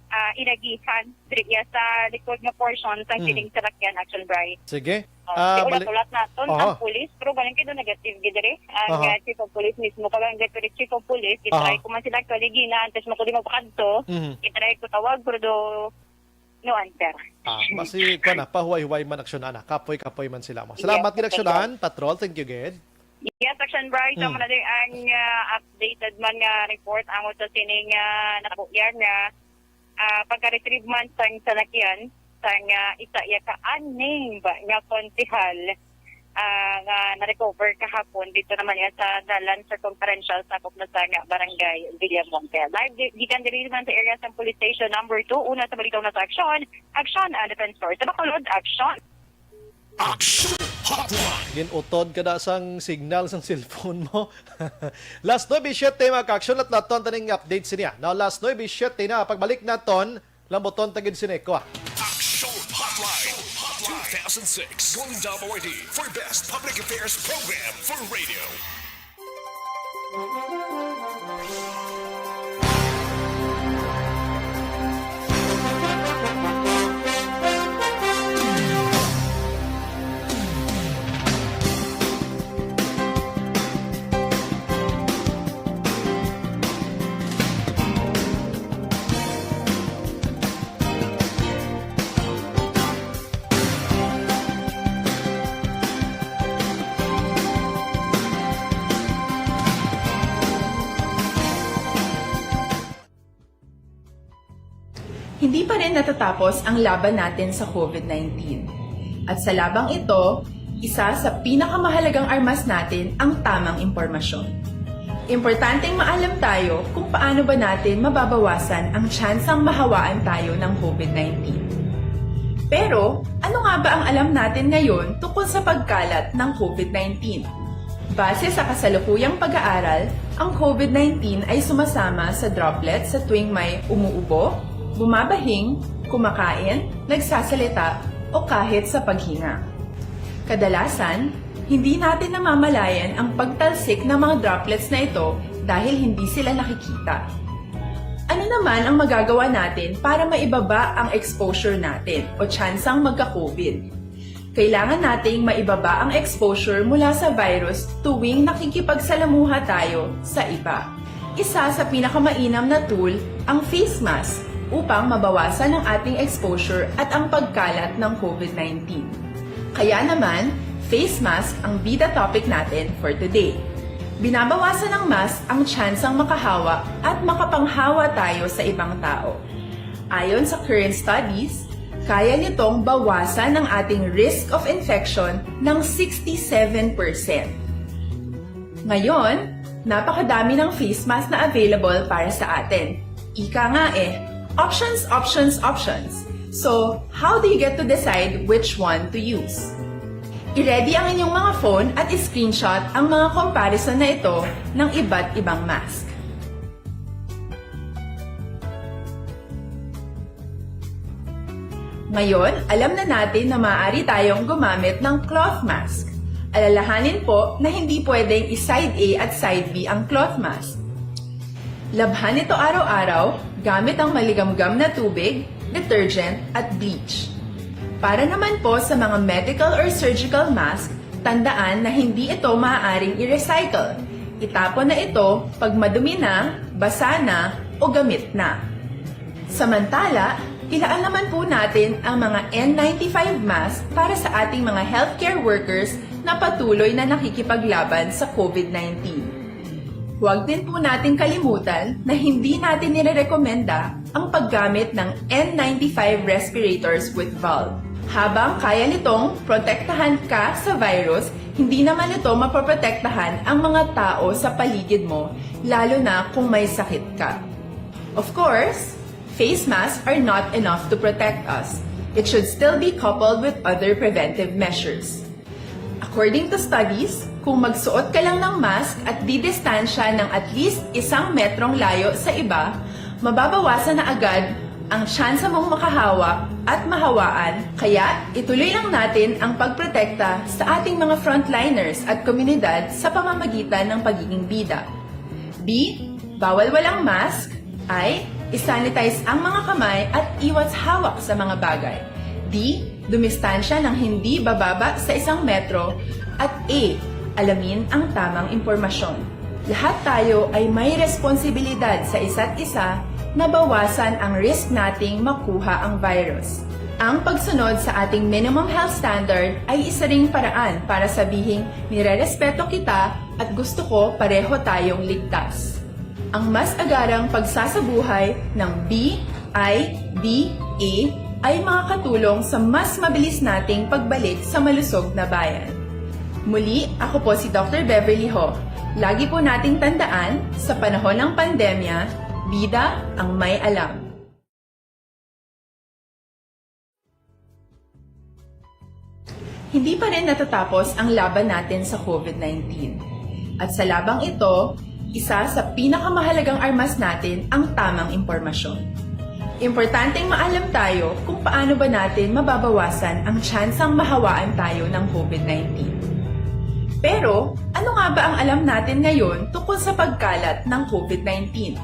ah, inagihan diri iya sa likod nga portion sang Mhm. siling salakyan, action, Bri. Sige. Oh, Ah, sige, bali- ulat-ulat naton Aha. ang pulis, pero galing kayo negative gid diri. Ang, Aha. ah, chief of police mismo, kag ang deputy chief of police, gitry Aha. ko man sila actually gina, antes mo ko di magpakadto, Mhm. gitry ko tawag, pero do, no answer. Ah, basi, kuwan na, pahuway-huway man aksyonan na. Kapoy-kapoy man sila mo. Yes, Salamat gid aksyonan, patrol. Thank you gid. Yes, action, Bri. So, Mm. muna din ang, ah, updated man nga report amo sa sining, ah, nakabuyan nga, ah, pagka-retrieve man sang salakyan sang, ah, isa iya ka unnamed nga konsehal, ah, nga na-recover kahapon dito naman niya sa dalan circumferential sakop na sa nga barangay Villamonte. Live gi-, gikan diri man sa area sa police station number two, una sa balita na sa aksyon, aksyon, ah, defense force. Sa Bacolod, aksyon. Action Hotline. Ginutod ka na sang signal sang cellphone mo. Las nuebe siete, mga ka-action, at naton taning update siniya. Now, las nuebe siete na, pagbalik naton, lambuton ta gid sini ko, ah. Action Hotline two thousand six Golden Dove Awardee for Best Public Affairs Program for Radio. Hindi pa rin natatapos ang laban natin sa COVID nineteen. At sa labang ito, isa sa pinakamahalagang armas natin ang tamang impormasyon. Importanteng maalam tayo kung paano ba natin mababawasan ang tsansang mahawaan tayo ng COVID nineteen. Pero, ano nga ba ang alam natin ngayon tungkol sa pagkalat ng COVID nineteen? Base sa kasalukuyang pag-aaral, ang COVID nineteen ay sumasama sa droplets sa tuwing may umuubo, bumabahing, kumakain, nagsasalita, o kahit sa paghinga. Kadalasan, hindi natin namamalayan ang pagtalsik ng mga droplets na ito dahil hindi sila nakikita. Ano naman ang magagawa natin para maibaba ang exposure natin o tsansang magka-COVID? Kailangan nating maibaba ang exposure mula sa virus tuwing nakikipagsalamuha tayo sa iba. Isa sa pinakamainam na tool ang face mask upang mabawasan ang ating exposure at ang pagkalat ng COVID nineteen. Kaya naman, face mask ang bida topic natin for today. Binabawasan ng mask ang tsansang makahawa at makapanghawa tayo sa ibang tao. Ayon sa current studies, kaya nitong bawasan ang ating risk of infection ng sixty-seven percent. Ngayon, napakadami ng face mask na available para sa atin. Ika nga eh, options, options, options. So, how do you get to decide which one to use? I-ready ang inyong mga phone at i-screenshot ang mga comparison na ito ng iba't ibang mask. Ngayon, alam na natin na maaari tayong gumamit ng cloth mask. Alalahanin po na hindi pwedeng i-side A at side B ang cloth mask. Labhan ito araw-araw gamit ang maligamgam na tubig, detergent, at bleach. Para naman po sa mga medical or surgical mask, tandaan na hindi ito maaaring i-recycle. Itapon na ito pag madumi na, basa na, o gamit na. Samantala, ilaan naman po natin ang mga N ninety-five mask para sa ating mga healthcare workers na patuloy na nakikipaglaban sa COVID nineteen. Huwag din po natin kalimutan na hindi natin nirerekomenda ang paggamit ng N ninety-five respirators with valve. Habang kaya nitong protektahan ka sa virus, hindi naman ito mapoprotektahan ang mga tao sa paligid mo, lalo na kung may sakit ka. Of course, face masks are not enough to protect us. It should still be coupled with other preventive measures. According to studies, kung magsuot ka lang ng mask at didistansya ng at least isang metrong layo sa iba, mababawasan na agad ang tsansa mong makahawa at mahawaan. Kaya, ituloy lang natin ang pagprotekta sa ating mga frontliners at komunidad sa pamamagitan ng pagiging bida. B, bawal walang mask. I, isanitize ang mga kamay at iwas hawak sa mga bagay. D, dumistansya ng hindi bababa sa isang metro. At A, alamin ang tamang impormasyon. Lahat tayo ay may responsibilidad sa isa't isa na bawasan ang risk nating makuha ang virus. Ang pagsunod sa ating minimum health standard ay isa ring paraan para sabihing nirerespeto kita at gusto ko pareho tayong ligtas. Ang mas agarang pagsasabuhay ng B I D A ay makakatulong sa mas mabilis nating pagbalik sa malusog na bayan. Muli, ako po si Doctor Beverly Ho. Lagi po nating tandaan, sa panahon ng pandemya, bida ang may alam. Hindi pa rin natatapos ang laban natin sa COVID nineteen. At sa labang ito, isa sa pinakamahalagang armas natin ang tamang impormasyon. Importanteng maalam tayo kung paano ba natin mababawasan ang tsansang mahawaan tayo ng COVID nineteen. Pero, ano nga ba ang alam natin ngayon tungkol sa pagkalat ng COVID nineteen?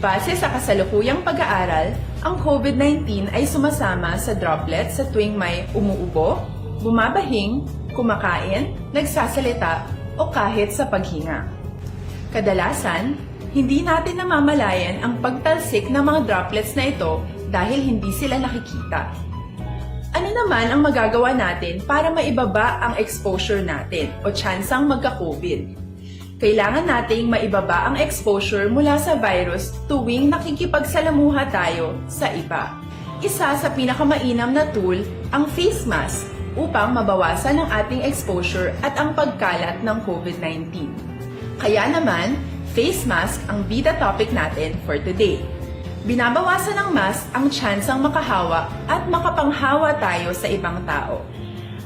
Base sa kasalukuyang pag-aaral, ang COVID nineteen ay sumasama sa droplet sa tuwing may umuubo, bumabahing, kumakain, nagsasalita, o kahit sa paghinga. Kadalasan, hindi natin namamalayan ang pagtalsik ng mga droplets na ito dahil hindi sila nakikita. Ano naman ang magagawa natin para maibaba ang exposure natin o tsansang magka-COVID? Kailangan nating maibaba ang exposure mula sa virus tuwing nakikipagsalamuha tayo sa iba. Isa sa pinakamainam na tool ang face mask upang mabawasan ang ating exposure at ang pagkalat ng COVID nineteen. Kaya naman, face mask ang bida topic natin for today. Binabawasan ng mask ang tsansang makahawa at makapanghawa tayo sa ibang tao.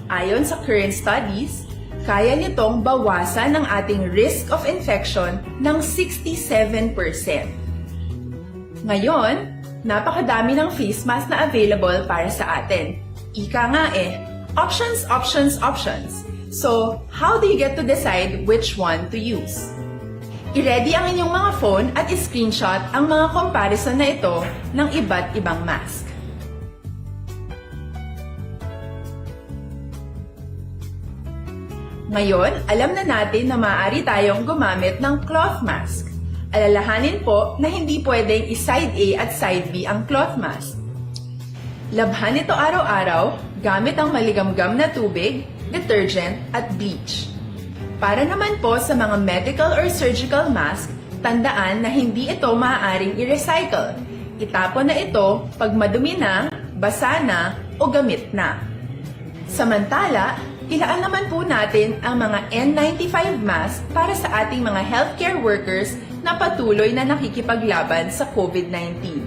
Ayon sa current studies, kaya nitong bawasan ang ating risk of infection ng sixty-seven percent. Ngayon, napakadami ng face mask na available para sa atin. Ika nga eh, options, options, options. So, how do you get to decide which one to use? I-ready ang inyong mga phone at i-screenshot ang mga comparison na ito ng iba't ibang mask. Ngayon, alam na natin na maaari tayong gumamit ng cloth mask. Alalahanin po na hindi pwedeng i-side A at side B ang cloth mask. Labhan ito araw-araw gamit ang maligamgam na tubig, detergent, at bleach. Para naman po sa mga medical or surgical mask, tandaan na hindi ito maaaring i-recycle. Itapon na ito pag madumi na, basa na, o gamit na. Samantala, ilaan naman po natin ang mga N ninety-five mask para sa ating mga healthcare workers na patuloy na nakikipaglaban sa COVID nineteen.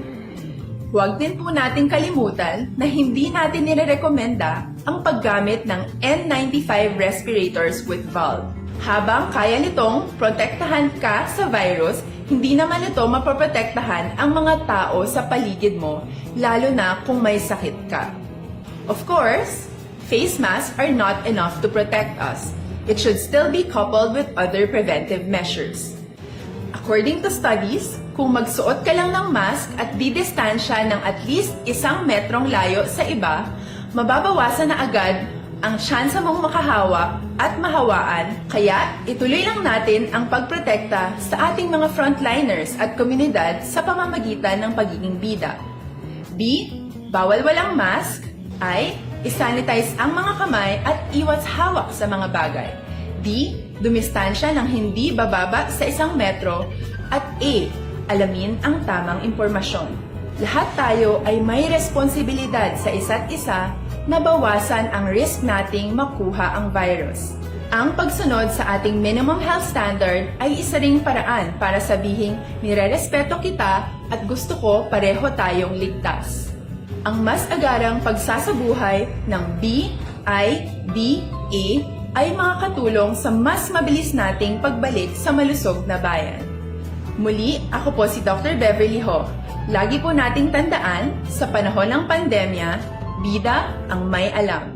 Huwag din po nating kalimutan na hindi natin nirerekomenda ang paggamit ng N ninety-five respirators with valve. Habang kaya nitong protektahan ka sa virus, hindi naman ito mapoprotektahan ang mga tao sa paligid mo, lalo na kung may sakit ka. Of course, face masks are not enough to protect us. It should still be coupled with other preventive measures. According to studies, kung magsuot ka lang ng mask at didistansya ng at least isang metrong layo sa iba, mababawasan na agad ang tsansa mong makahawa at mahawaan, kaya ituloy lang natin ang pagprotekta sa ating mga frontliners at komunidad sa pamamagitan ng pagiging bida. B, bawal walang mask. I, isanitize ang mga kamay at iwas hawak sa mga bagay. D, dumistansya ng hindi bababa sa isang metro. At A, alamin ang tamang impormasyon. Lahat tayo ay may responsibilidad sa isa't isa na bawasan ang risk nating makuha ang virus. Ang pagsunod sa ating minimum health standard ay isa ring paraan para sabihing nirerespeto kita at gusto ko pareho tayong ligtas. Ang mas agarang pagsasabuhay ng B I B A ay makakatulong sa mas mabilis nating pagbalik sa malusog na bayan. Muli, ako po si Doctor Beverly Ho. Lagi po nating tandaan, sa panahon ng pandemya, bida ang may alam.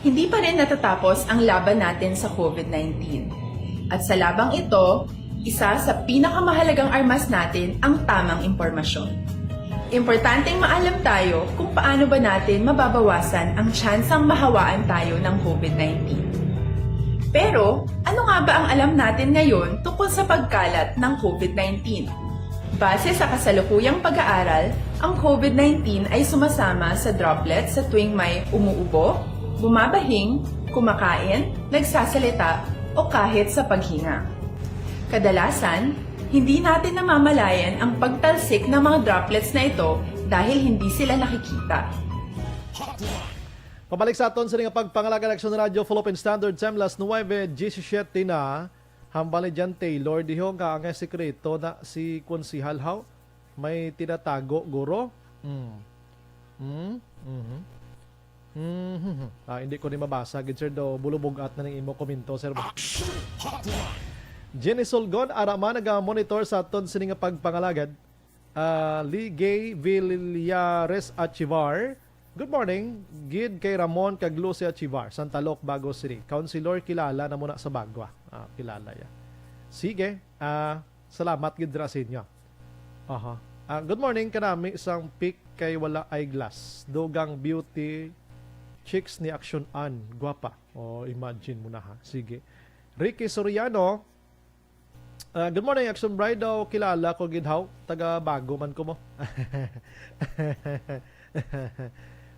Hindi pa rin natatapos ang laban natin sa COVID nineteen. At sa labang ito, isa sa pinakamahalagang armas natin ang tamang impormasyon. Importanteng maalam tayo kung paano ba natin mababawasan ang tsansang mahawaan tayo ng COVID nineteen. Pero, ano nga ba ang alam natin ngayon tungkol sa pagkalat ng COVID nineteen? Base sa kasalukuyang pag-aaral, ang COVID nineteen ay sumasama sa droplets sa tuwing may umuubo, bumabahing, kumakain, nagsasalita, o kahit sa paghinga. Kadalasan, hindi natin namamalayan ang pagtalsik ng mga droplets na ito dahil hindi sila nakikita. Pabalik sa aton sini nga pagpangalagad, Action Radio, Philippine Standard Time, las nuwebe diecisiete na. Hambal ni Jan Taylor, diho nga ang sekreto na si Konsihal Haw may tinatago, guro. Mm. Mm. Mhm. Mhm. Ah, hindi ko ni mabasa gid, sir, do bulubugat na ning imo komento, sir. Jenny Sulgon, ara man naga-monitor sa aton sini nga pagpangalagad. Ah, Ligay Villares Achivar. Good morning gid kay Ramon kag Lucy Achivar, Santa Loc, Bago City. Councilor, kilala na mo na sa Bagwa. Ah, kilala ya. Sige. Ah, salamat gid ra sa inyo. Aha. Ah, good morning kanami sang pic kay wala eyeglass. Dugang beauty chicks ni Action Ann. Gwapa. Oh, imagine mo na ha. Sige. Ricky Soriano, ah, good morning, Action Bride. Daw kilala ko gid haw. Taga Bago man ko mo.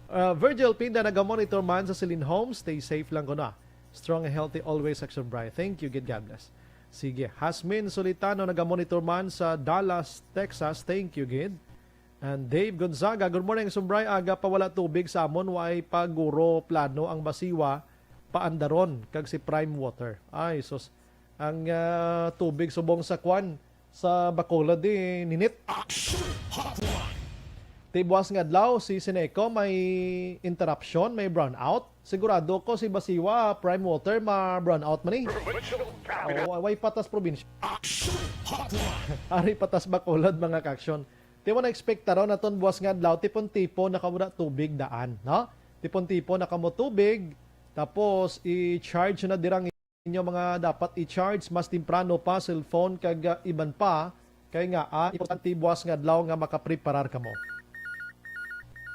Ah, Virgil Pinda, naga-monitor man sa Celine Homes. Stay safe lang ko na. Strong and healthy always, Action Bride. Thank you, gid. God bless. Sige. Hasmin Solitano, naga-monitor man sa Dallas, Texas. Thank you, gid. And Dave Gonzaga, good morning, Action Bride. Aga pa wala tubig sa amon, way pa guro plano ang Basiwa paandaron kag si Prime Water. Ay, sus. Ang ah, tubig subong sa kwan, sa Bacolod, di ninit. Action Hotline. Ti buwas nga adlaw, si Sineco may interruption, may brownout. Sigurado ko si Basiwa, Prime Water, ma-brownout man eh. Provincial Cabinet. Oh, way patas probinsya. Action Hotline. Ari patas Bacolod, mga ka-action. Ti wala na-expect taron naton buwas nga adlaw, tipon-tipon na kamo na tubig daan, no? Tipon-tipon na kamo tubig, tapos i-charge na dirang inyo mga dapat i-charge mas temprano pa, cellphone kag ah, iban pa, kay nga ah, importante buwas nga adlaw nga makapreparar kamo.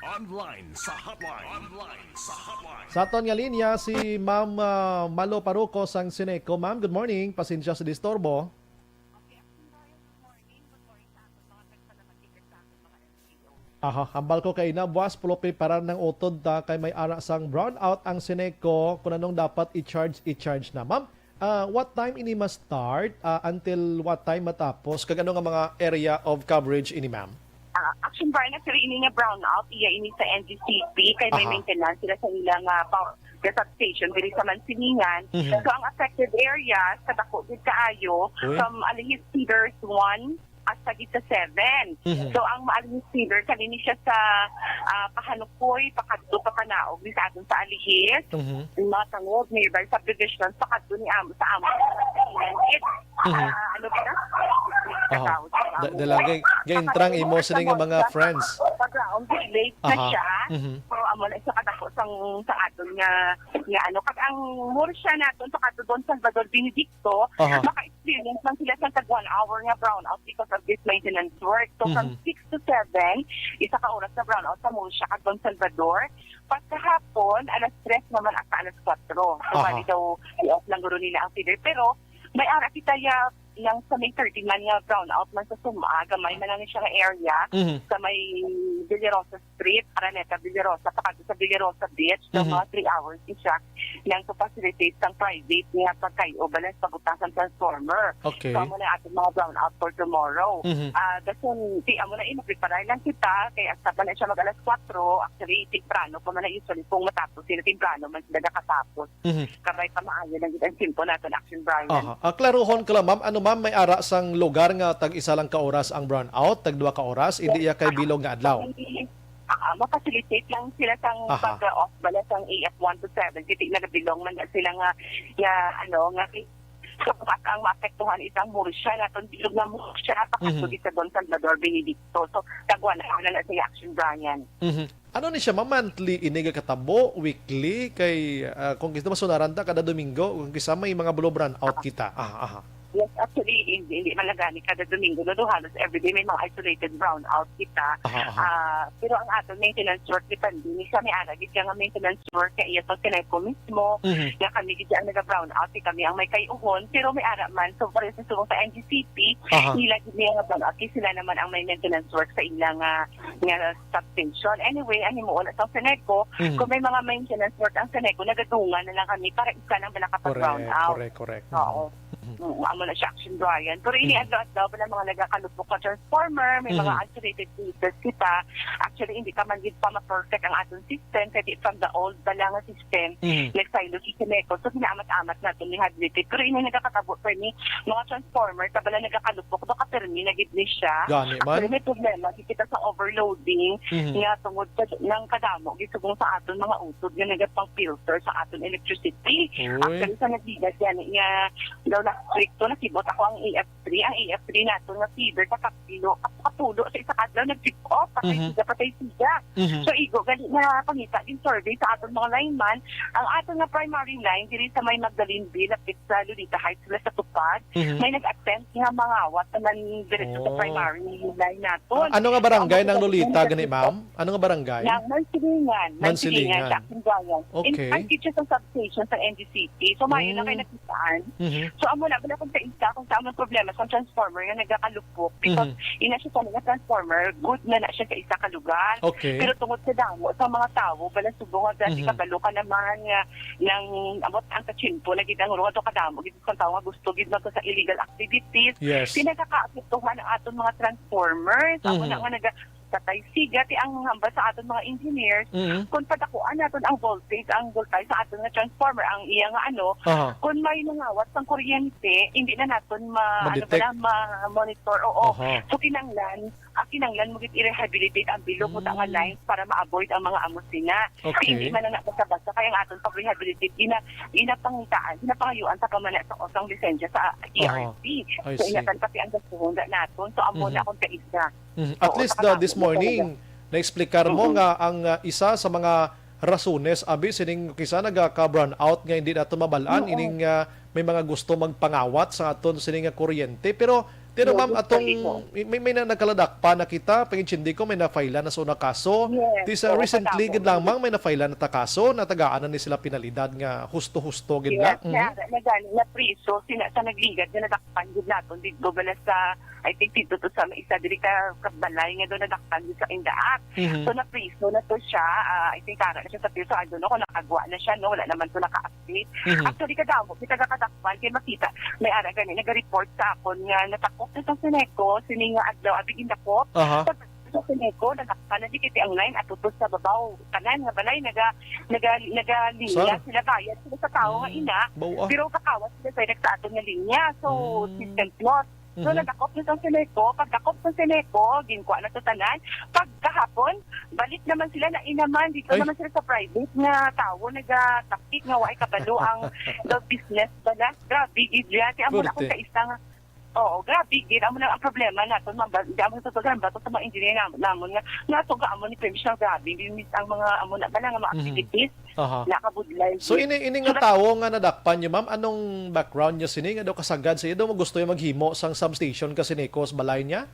Online sa hotline. Online sa hotline. Sa aton nga linya si Ma'am ah, Malo Paruco sang Sineco. Ma'am, good morning. Pasensya sa disturbo. Aha, hambal ko kay na buwas pulo preparar ng utod ta kay may ara sang brownout ang Sineco, kung anong dapat i-charge, i-charge na. Ma'am, ah, what time ini ma-start ah, until what time matapos? Kag ano nga mga area of coverage ini, ma'am? Ah, Action Bar na sila ini nga brownout, iya ini sa N G C P, kay may Aha. maintenance sila sa ilang ah, power the substation diri sa Mansilingan. Mhm. So ang affected areas, kadako gid kaayo, Uy. From Alihis Feeders one hasta gid sa seven. Mhm. So ang Alihis Feeder kani ni siya sa ah, Pahanukoy, pakadto pa panaog ni sa aton sa Alihis. Mhm. Matangod, nearby subdivisions, pakadto ni amo sa amo. Mhm. Ah, ano ba na? Aha. Da- dala, gay- gaintrang imo sini nga mga friends. Pagkaon, late na Aha. Siya. Mhm. So, amo na isa kadako sang sa aton nga nga ano, kag ang Murcia naton sa kadto Don Salvador Benedicto, Aha. maka-experience man sila sa tag one hour nga brownout because of this maintenance work. So, from Mhm. six to seven, isa ka oras na brownout sa Murcia kag Don Salvador. Pagkahapon, alas tres naman hasta alas kwatro. So, Aha. bali daw, i-off lang guro nila ang feeder. Pero, may ara kita ya nang sa may thirty man nga brownout man sa Suma, gamay man lang siya nga area, Mhm. sa may Villarosa Street, Araneta, Villarosa, pakadto sa Villarosa Beach, daw Mhm. mga three hours ni siya nang to facilitate sang private nga pagkayo, balance pagbutas sang transformer. Okay. So, amo na atong mga brownout for tomorrow. Mhm. Ah, dason, di, amo na, eh, magpreparar lang kita, kay hasta pa na siya mag alas kuwatro, actually, temprano pa man na usually kung matapos sila, temprano man sila nakatapos. Mhm. Kabay pa maayo lang gid ang simple naton action, Brian. Aha. Ah, klaruhon ko lang, ma'am. Ano, ma'am, may ara sang lugar nga tag isa lang ka oras ang brownout, tag duha ka oras, hindi iya kay bilog nga adlaw? Ah, ma-facilitate lang sila sang Aha. pag-off bala sang A F one to seven. Kasi nagabilong man na sila nga, nga, ano, nga so, mas ang maapektuhan is ang Murcia, naton bilog nga Murcia, Mhm. pakasugid sa Don Salvador Benedicto. So, tagwa na, na, na sa action, Brian. Mhm. Ano ni siya, ma'am? Monthly ini nga katabo? Weekly? Kay, ah, kung kita masunaran ta, kada Domingo, kung kisa may mga blow brownout kita. Ah, aha. Yes, actually, hindi, hindi man lang gani kada Domingo, no, do halos everyday may mga isolated brownout kita. Aha, aha. Ah, pero ang aton maintenance work, depende ni siya, may ara gid siya nga maintenance work kay iya to Sineco mismo, Mhm. nga kami gid ang naga-brownout, kay kami ang may kayuhon, pero may ara man, so, pareho sa subong sa N G C P, Aha. nila gid niya nga brownout, kay sila naman ang may maintenance work sa ila nga, nga substation. Anyway, ang himuon na sa Seneco, Mhm. kung may mga maintenance work ang Seneco, nagadungan na lang kami para isa lang bala ka pag-brown Correct, out. correct, correct. Oo. Mhm. Mm, amo na siya, Action Brian. Pero ini Mhm. adlaw-adlaw bala mga nagakalupok ka transformer, may mga Mhm. isolated cases kita. Actually, hindi pa man gid pa ma-perfect ang aton system, kay di from the old bala nga system, Mhm. nag-silo si Seneco. So, ginaamat-amat naton ni Hadlitip. Pero ini nagakatabo pa ni mga transformer, sa bala nagakalupok, baka permi na gid ni siya. Gani man. Actually, may problema gid kita sa overloading Mhm. nga tungod sa nang kadamo gid subong sa aton mga utod nga nagapang-filter sa aton electricity. Uy. Actually, sa nagligad gani nga daw last week to, nakibot ako ang A F three. Ang A F three nato nga feeder sa Kapilo, kapulo sa isa ka adlaw nag-trip off, patay Mhm. siga, patay siga. Mhm. So, igo gali na pangita din survey sa aton mga lineman. Ang aton nga primary line diri sa may Magdalene Bay, lapit sa Lolita Heights, sila sa Tupad, Mhm. may nag-attempt nga mangawat naman diretso sa Oh. primary line naton. Ah, ano nga barangay Ang nang Lolita gani, ma'am? Ano nga barangay? Nang Mansilingan. Mansilingan. Mansilingan, sa Aksundayan. In Okay. fact, dito sa substation sa N G C P. So, mayo na Mm. kayo nakitaan. Mhm. So, amo na, wala kung sa isa, kung sa among problema sa transformer nga nagkakalupok. Because Mhm. ina siya sa mga transformer, good na na siya sa isa ka lugar. Okay. Pero tungod sa damo sa mga tawo, bala subong nga dati Mhm. kabalo ka naman nga nang, amo ang kachimpo na gid ang ruwa to kadamo gid sa tawo nga gusto gid magka sa illegal activities. Yes. Pinagkakaapektuhan ang aton mga transformers. Amo na Mhm. nga naga-, patay siga, ti ang hambal sa aton mga engineers, Mhm. kung padakuan naton ang voltage, ang voltage sa aton nga transformer, ang iya nga ano, Aha. kung may nangawat sang kuryente, hindi na naton ma-, ano Ma-detect. ba na, ma-monitor. Oo. Aha. So, kinanglan, ang kinanglan mo gid i-rehabilitate ang bilog mo nga Mm. lines para ma-avoid ang mga amo sina. Okay. Hindi man na basta-basta kaya ang aton pag-rehabilitate, ina-, inapangitaan, inapangayuan sa pamana sa osang lisensya sa Aha. E R C. I So, see. inatan pati ang gastuhon na naton. So, amo na Mhm. akong kaisa. Mhm. At Oo, least sa the, kadamo this na morning, talaga. Na-explicar mo Mhm. nga ang, ah, isa sa mga rasones, abi, sining kisa nagaka-brownout nga hindi nato mabal-an, Oo. ining, ah, may mga gusto magpangawat sa aton sining nga kuryente. Pero, tino, Yes, ma'am, gusto atong rin mo. may, may, may na nagkaladakpan na kita, pag-intindi ko, may na-file na sa una kaso. Yes, This, ah, oo, recently, kadamo. gid lamang, may na-file na ta kaso, natagaan na ni sila penalidad nga husto-husto gid Yes, na. Mhm. na, na, na, na priso, sina, sa nagligad, nga nadakpan gid naton dito, bala sa I think dito to sa may isa diri ka, ka balay nga doon nadakpan dito sa Indaat. Mhm. So, napriso na to siya. Ah, I think ara na siya sa priso. I don't know kung nakagwa na siya, no? Wala naman to naka-update. Mhm. Actually, kadamo kita nakadakpan kay makita. May ara gani, nag-report sa akon nga natakop na sa Seneco, sini nga adlaw, abi gindakop. Aha. Pag sa Seneco, nadakpan na di kiti ang line at utos sa babaw. Tanan nga balay, naga, naga, nagalinga Sir? sila, bayad sila sa tao nga Mm. ina. Bawa. Pero kakawat sila sa, sa aton nga linya. So, Mm. system loss. So, Mhm. nadakop na sang Seneco. Pagdakop sa Seneco, ginkuha na to tanan. Pagkahapon, balik naman sila, nainaman. Dito Ay. naman sila sa private nga tawo, nagatapik nga waay kabalo ang the business bala. Grabe, gid yan. Kaya amo na akong Pwerte. kaisa nga, oo, grabe, gid. Amo na ang problema naton, ma'am. Ba-, di amo sa tutugan, bato sa mga engineer nam-, namon nga, nga to, amo ni Pem siya, grabe. Bimis ang mga, amo na bala nga mga Mhm. activities. Aha. Nakabudlay. So, ini, ini nga So, tawo nga nadakpan niyo, ma'am, anong background niya sini? Nga daw kasagad sa iya, daw gusto niya maghimo sang substation ka Seneco sa balay niya?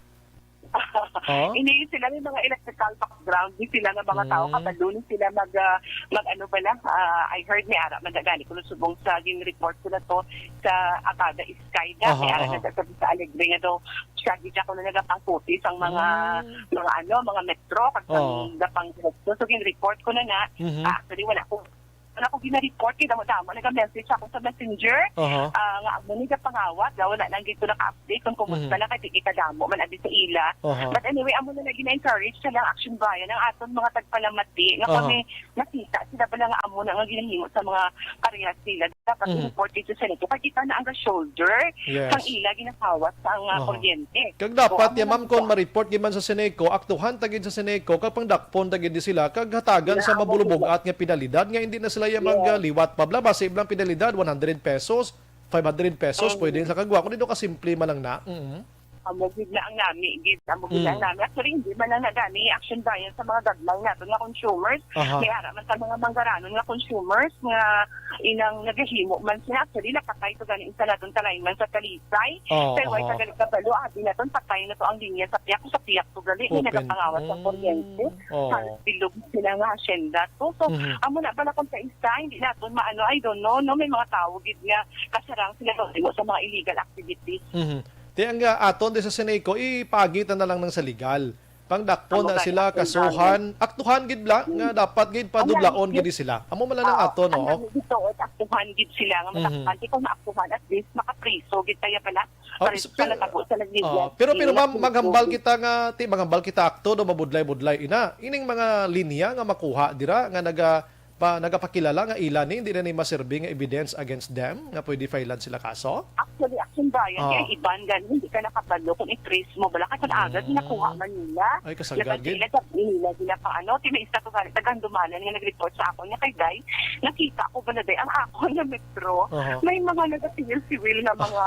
Oh? Ini sila may mga electrical background, di sila nga mga tao Mm. kabalo ni sila mag, ah, mag ano ba lang, ah, I heard ni ara man gani kuno subong sa gin-report ko na to sa Abada Sky na, Aha, ni ara aha. na sa, sa Alegre nga daw siya gid ako na nagapangkuti sang mga, Mm. mga ano, mga metro, kag sang Oo. gapang so, so gin-report ko na na. Mhm. Ah, actually, wala ko, wala ko gina-report, kay damo-damo naga-message ako sa Messenger, Aha. ah, nga amo ni gapangawat, nga wala lang gid ko naka-update kung kumusta Mhm. lang, kay di kadamo man abi sa ila. Aha. But anyway, amo na lagi na-encourage sa lang Action Brian ang aton mga tagpalamati nga Aha. kami nakita sila bala nga amo na nga ginahimo sa mga parehas nila. Dapat Mhm. i-report dito sa nito. Kay kita na ang shoulder Yes. sang ila ginakawat sa ang, ah, Aha. kuryente. Kag So, dapat amo ya, na ma'am, kung siya. ma-report gid man sa Seneco, aktuhan ta gid sa Seneco, kag pangdakpon ta gid di sila, kag hatagan sa Wala, amo mabulubog-at nga penalidad nga hindi na sila ya Yes. magliwat pa bala. Basi bala ang penalidad, one hundred pesos, five hundred pesos, Mm. pwede sa kagwa. Kung dito ka simple man lang na. Mm. Amo gid na ang nami, gid. Amo gid na ang Mm. nami. Actually, hindi man lang na gani Action Brian sa mga gagmay naton nga consumers. Aha. May ara man sa mga manggaranon nga consumers nga inang nagahimo man sila. Actually, napatay to gani isa naton ka lineman sa Talisay. Oo, Kay way oo. ka gali kabalo, abi naton patay na to ang linya sa Piak. Sa Piak to gali, may Open. nagapangawas sa Mm. kuryente. Oo. Sa bilog sila nga hacienda to. So, Mhm. amo na bala kung sa isa, hindi naton maano, I don't know, no? May mga tao gid nga kasarang sila sa sa mga illegal activities. Mhm. Ti ang, ah, aton di sa Seneco, ipagi ta na lang nang sa legal. Pangdakpon Amo na gani, sila, aktuhan. kasuhan, aktuhan gid bla, nga Mm. dapat gid Ang padudlaon nami gid gid, sila. Amo man lang ang oo, aton, ang oo. nami gid tuod, aktuhan gid sila nga Mhm. madakpan. Di ko maaktuhan, at least makapriso gid kaya bala. Oh, Pareho s-, sa pero, natabo sa nagligyan, oh, pero, pero ma'am, nagpriso maghambal gid. kita nga, ti, maghambal kita akto do mabudlay-budlay ina. Ining mga linya nga makuha dira nga naga-, pa, nagapakilala nga ila ni, hindi na ni maserbi nga evidence against them nga pwede filean sila kaso? Actually, Action Brian, Oh. kay iban gani, hindi ka nakabalo kung i-trace mo bala, kay kung aga, Mm. ginakuha man nila. Ay, kasagad Nagkasila gid. sa nila, gina pa, ano, ti may isa ko gani, taga Handumanan nga nag-report sa akon nga kay Day, nakita ko bala, Day, ang akon nga metro, Aha. may mga nagasiwil-siwil nga mga,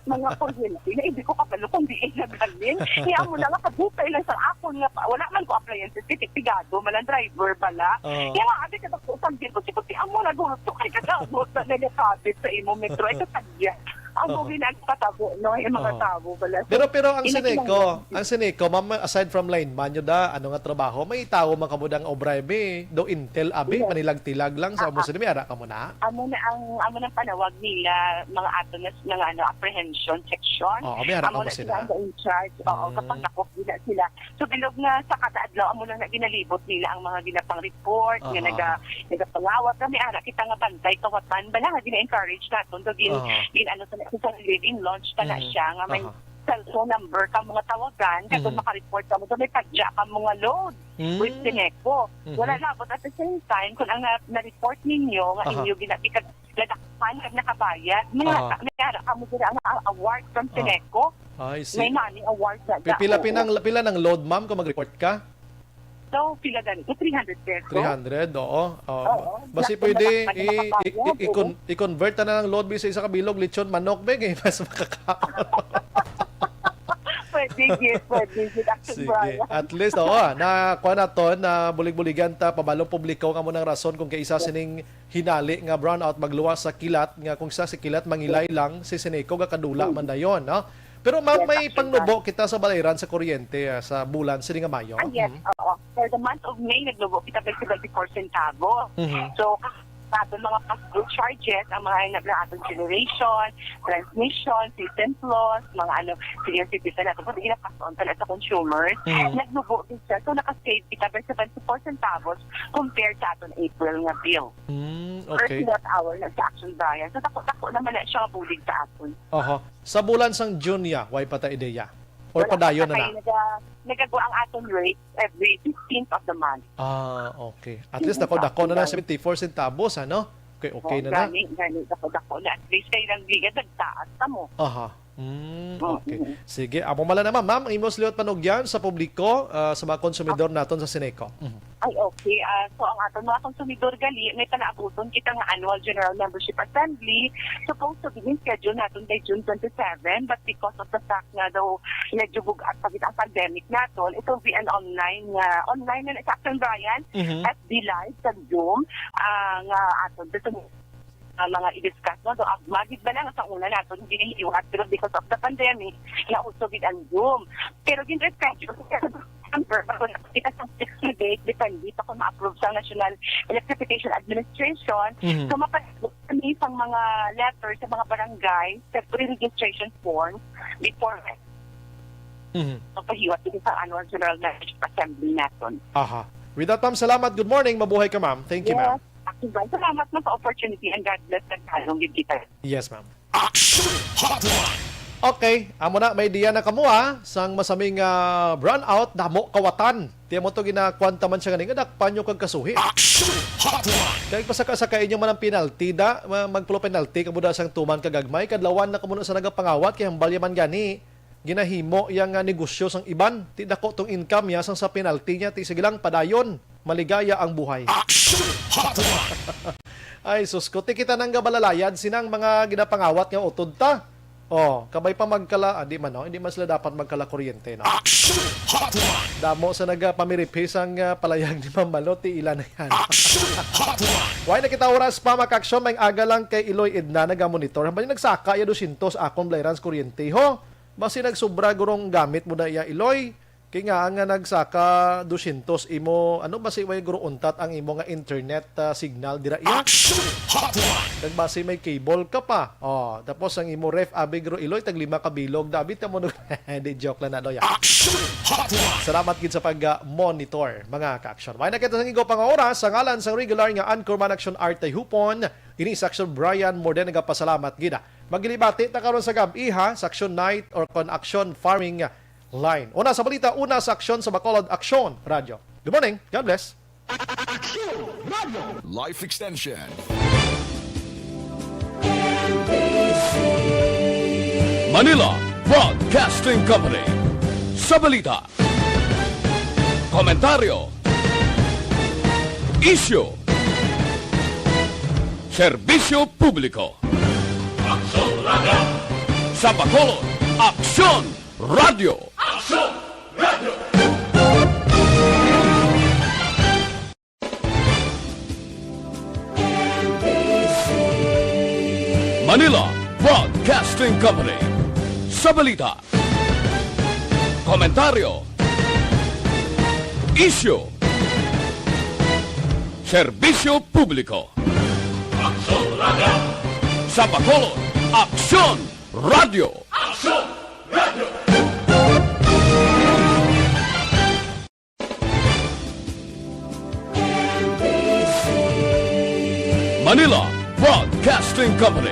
mga kuryente na hindi ko kabalo kung diin naghalin. Kaya amo na nga, kabukay lang sa akon nga pa, wala man ko appliances, kay pigado man lang driver bala. Oo. Kaya nga, abi ka dako sa gid ko, "Sige, ti amo na gusto kay kadabot na nagakabit sa imo metro." Ay, katagya. Amo Oo. ginagpatabo, no? Yung mga Oo. tao bala. So, Pero, pero ang ina Seneco, kinahanglan ang Seneco, ma'am, aside from lineman nyo da, ano nga trabaho, may tao man kamo dang obra, be? Do intel, abi, Yes. manilag-tilag lang sa Ah, amo ah. sila, may ara kamo na? Amo na ang, amo nang panawag nila, mga ato na, mga ano, apprehension section. Oo, may ara Amo kamo na sila sila. ang in charge. Oo, Mm. kapag dakop nila sila. So, bilog nga sa kada adlaw, amo lang na ginalibot nila ang mga ginapang-report, nga Aha, naga-, aha. nagapangawat. Kami, ara, kita nga bantay, kawatan, bala nga gina-encourage naton. So, gin-, Aha. gin-, ano, sa, sa living launch pa na Mhm. siya, nga may Aha. cellphone number ka mga tawagan, kay kung Mhm. maka-report ka mo, so may padya ka mga load Mm. with Seneco. Mhm. Wala na, but at the same time, kung ang na-, na-report ninyo, nga Aha. inyo gina-, gina-, nadakpan kag nakabayad, may Aha. naka-, may ara ka mo dira nga award from Aha. Seneco. I see. May money award na Pi-, pila, da, oo. pinang, pila nang load, ma'am, kung mag-report ka? So, pila gani? Three hundred pesos? Three hundred, oo. Oo. Oo. Basi Black pwede na i-, i-, nakabayad, i-, i-, oo. i-convert na lang load, bisa isa ka bilog, lechon, manok, be, kay mas makakaon. Pwede, yes, pwede, yes. Action Sige. Brian. At least, oo, ah, na, kuha naton, na bulig-buligan ta, pabalong publiko nga mo nang rason kung kay isa sining hinali nga brownout magluwas sa kilat, nga kung sa si kilat mangilay lang, si Seneco gakadula Mm. man dayon, no? Pero, ma'am, Yes, may actually, pangnubo kita sa balayran sa kuryente, ah, sa bulan sini nga Mayo. Ah, yes, Mm. oo. For the month of May, nagnubo kita twenty-four centavos. Mhm. So, sa aton mga pass-through charges, ang mga ina-, aton generation, transmission, system loss, mga ano, senior citizen, ato po, ginapass on talaga sa consumers. Mhm. Nagnubo din siya. So, naka-save kita by seventy-four centavos compared sa aton April nga bill. Mm, Per okay. kilowatt hour na sa Action Brian. So, dako-dako naman na siya nga bulig sa aton. Oho. Sa bulan sang June ya, way pa ta ideya? Or Wala padayon pa na kay na? naga-, nagagawa ang aton rate every fifteenth of the month. Ah, okay. At least Fifteenth dako-dako of na na, the month. Seventy-four centavos, ano? Okay, okay Oh, na na. gani, gani, dako-dako na. At least kay lang bigat, nagtaas ka mo. Aha. Mm, Mm, okay. mm. Sige, amo mala naman, ma'am, ang imong liwat panugyan sa publiko, ah, sa mga konsumidor naton sa Seneco. Mhm. Ay, okay. Ah, so, ang aton mga konsumidor gali, may panaabuton kita nga annual general membership assembly. Supposed to be scheduled naton by June twenty-seven, but because of the fact nga daw medyo bug-at pa gid ang pandemic naton, it will be an online nga, online na sa Action Brian, Mhm. F B Live sa Zoom, ah, nga aton. ah, mga i-discuss, no? So, ah, magid ba lang sa una naton ginahiwat, pero because of the pandemic, nausog gid ang Zoom. Pero gin-reschedule, December, bago na kita sa fixed na date, depende pa kung ma-approve sa National Electrification Administration. Mhm. So, mapasok kami sa mga letter sa mga barangay, sa pre-registration form, before Mhm. mapahiwat dito sa annual General Legislative Assembly naton. Aha. With that, ma'am, salamat. Good morning. Mabuhay ka, ma'am. Thank you, ma'am. Yes. Ako ba? Salamat mo sa opportunity and God bless naghalong gid kita. Yes, ma'am. Action Hotline. Okay, amo na, may idea na kamo, ah, sang masaming, ah, brownout, damo kawatan. Ti amo to ginakuan ta man siya gani, nga dakpan nyo kag kasuhi. Action Hotline. Kay pasaka-saka inyo man ang penalty da, ma-, magpulo penalty kamo da sang tuman kag gagmay, kadlawan na kamo na sa nagapangawat, kay hambal yaman gani, ginahimo iya nga negosyo sang iban. Ti dako tong income niya sang sa penalty niya, ti sige lang padayon. Maligaya ang buhay. Action Hotline. Ay, sus ko. Ti kita nang gabalalayan sinang mga ginapangawat nga utod ta. Oh, kabay pa magkala, ah, di man, no? Hindi man sila dapat magkala kuryente, no? Action Hotline. Damo sa nagapamiripi sang, ah, palayag ni Ma'am Malo, ti ila na yan. Action Hotline. Why na kita oras pa, mga ka-aksyon, may aga lang kay Iloy Edna nagamonitor. Hambal niya nagsaka ya dosyentos akon balayran sa kuryente, ho? Basi nagsubra gurong gamit mo na iya, Iloy. Kay nga, nga nagsaka dosyentos imo, ano ba si way guro untat ang imo nga internet, ah, signal dira iya? Action Hotline! Nagbasi may cable ka pa. Oh, tapos ang imo ref, abi guro Iloy, tag lima ka bilog. Dabi ta mo, di, joke lang na, no, ya. Action Hotline! Salamat gid sa pag, ah, monitor, mga ka-aksyon. May nakita sang igo pa nga oras, sa ngalan sang regular nga anchorman Action Art Tayhupon, ini sa Action Brian Morden, nagapasalamat gid, ah. Maglibati ta karon sa gab-i, ha, sa Action Night or kon Action Farming Line. Una sa balita, una sa aksyon sa Bacolod Aksyon Radyo. Good morning. God bless. Aksyon Radyo. Life Extension. Manila Broadcasting Company. Sa balita, komentaryo, isyu, serbisyo publiko. Aksyon Radyo. Sa Bacolod, Aksyon Radyo. Aksyon Radyo. Manila Broadcasting Company. Sa balita, komentaryo, isyu, serbisyo publiko. Aksyon Radyo. Sa Bacolod, Aksyon Radyo. Aksyon Radyo. Manila Broadcasting Company.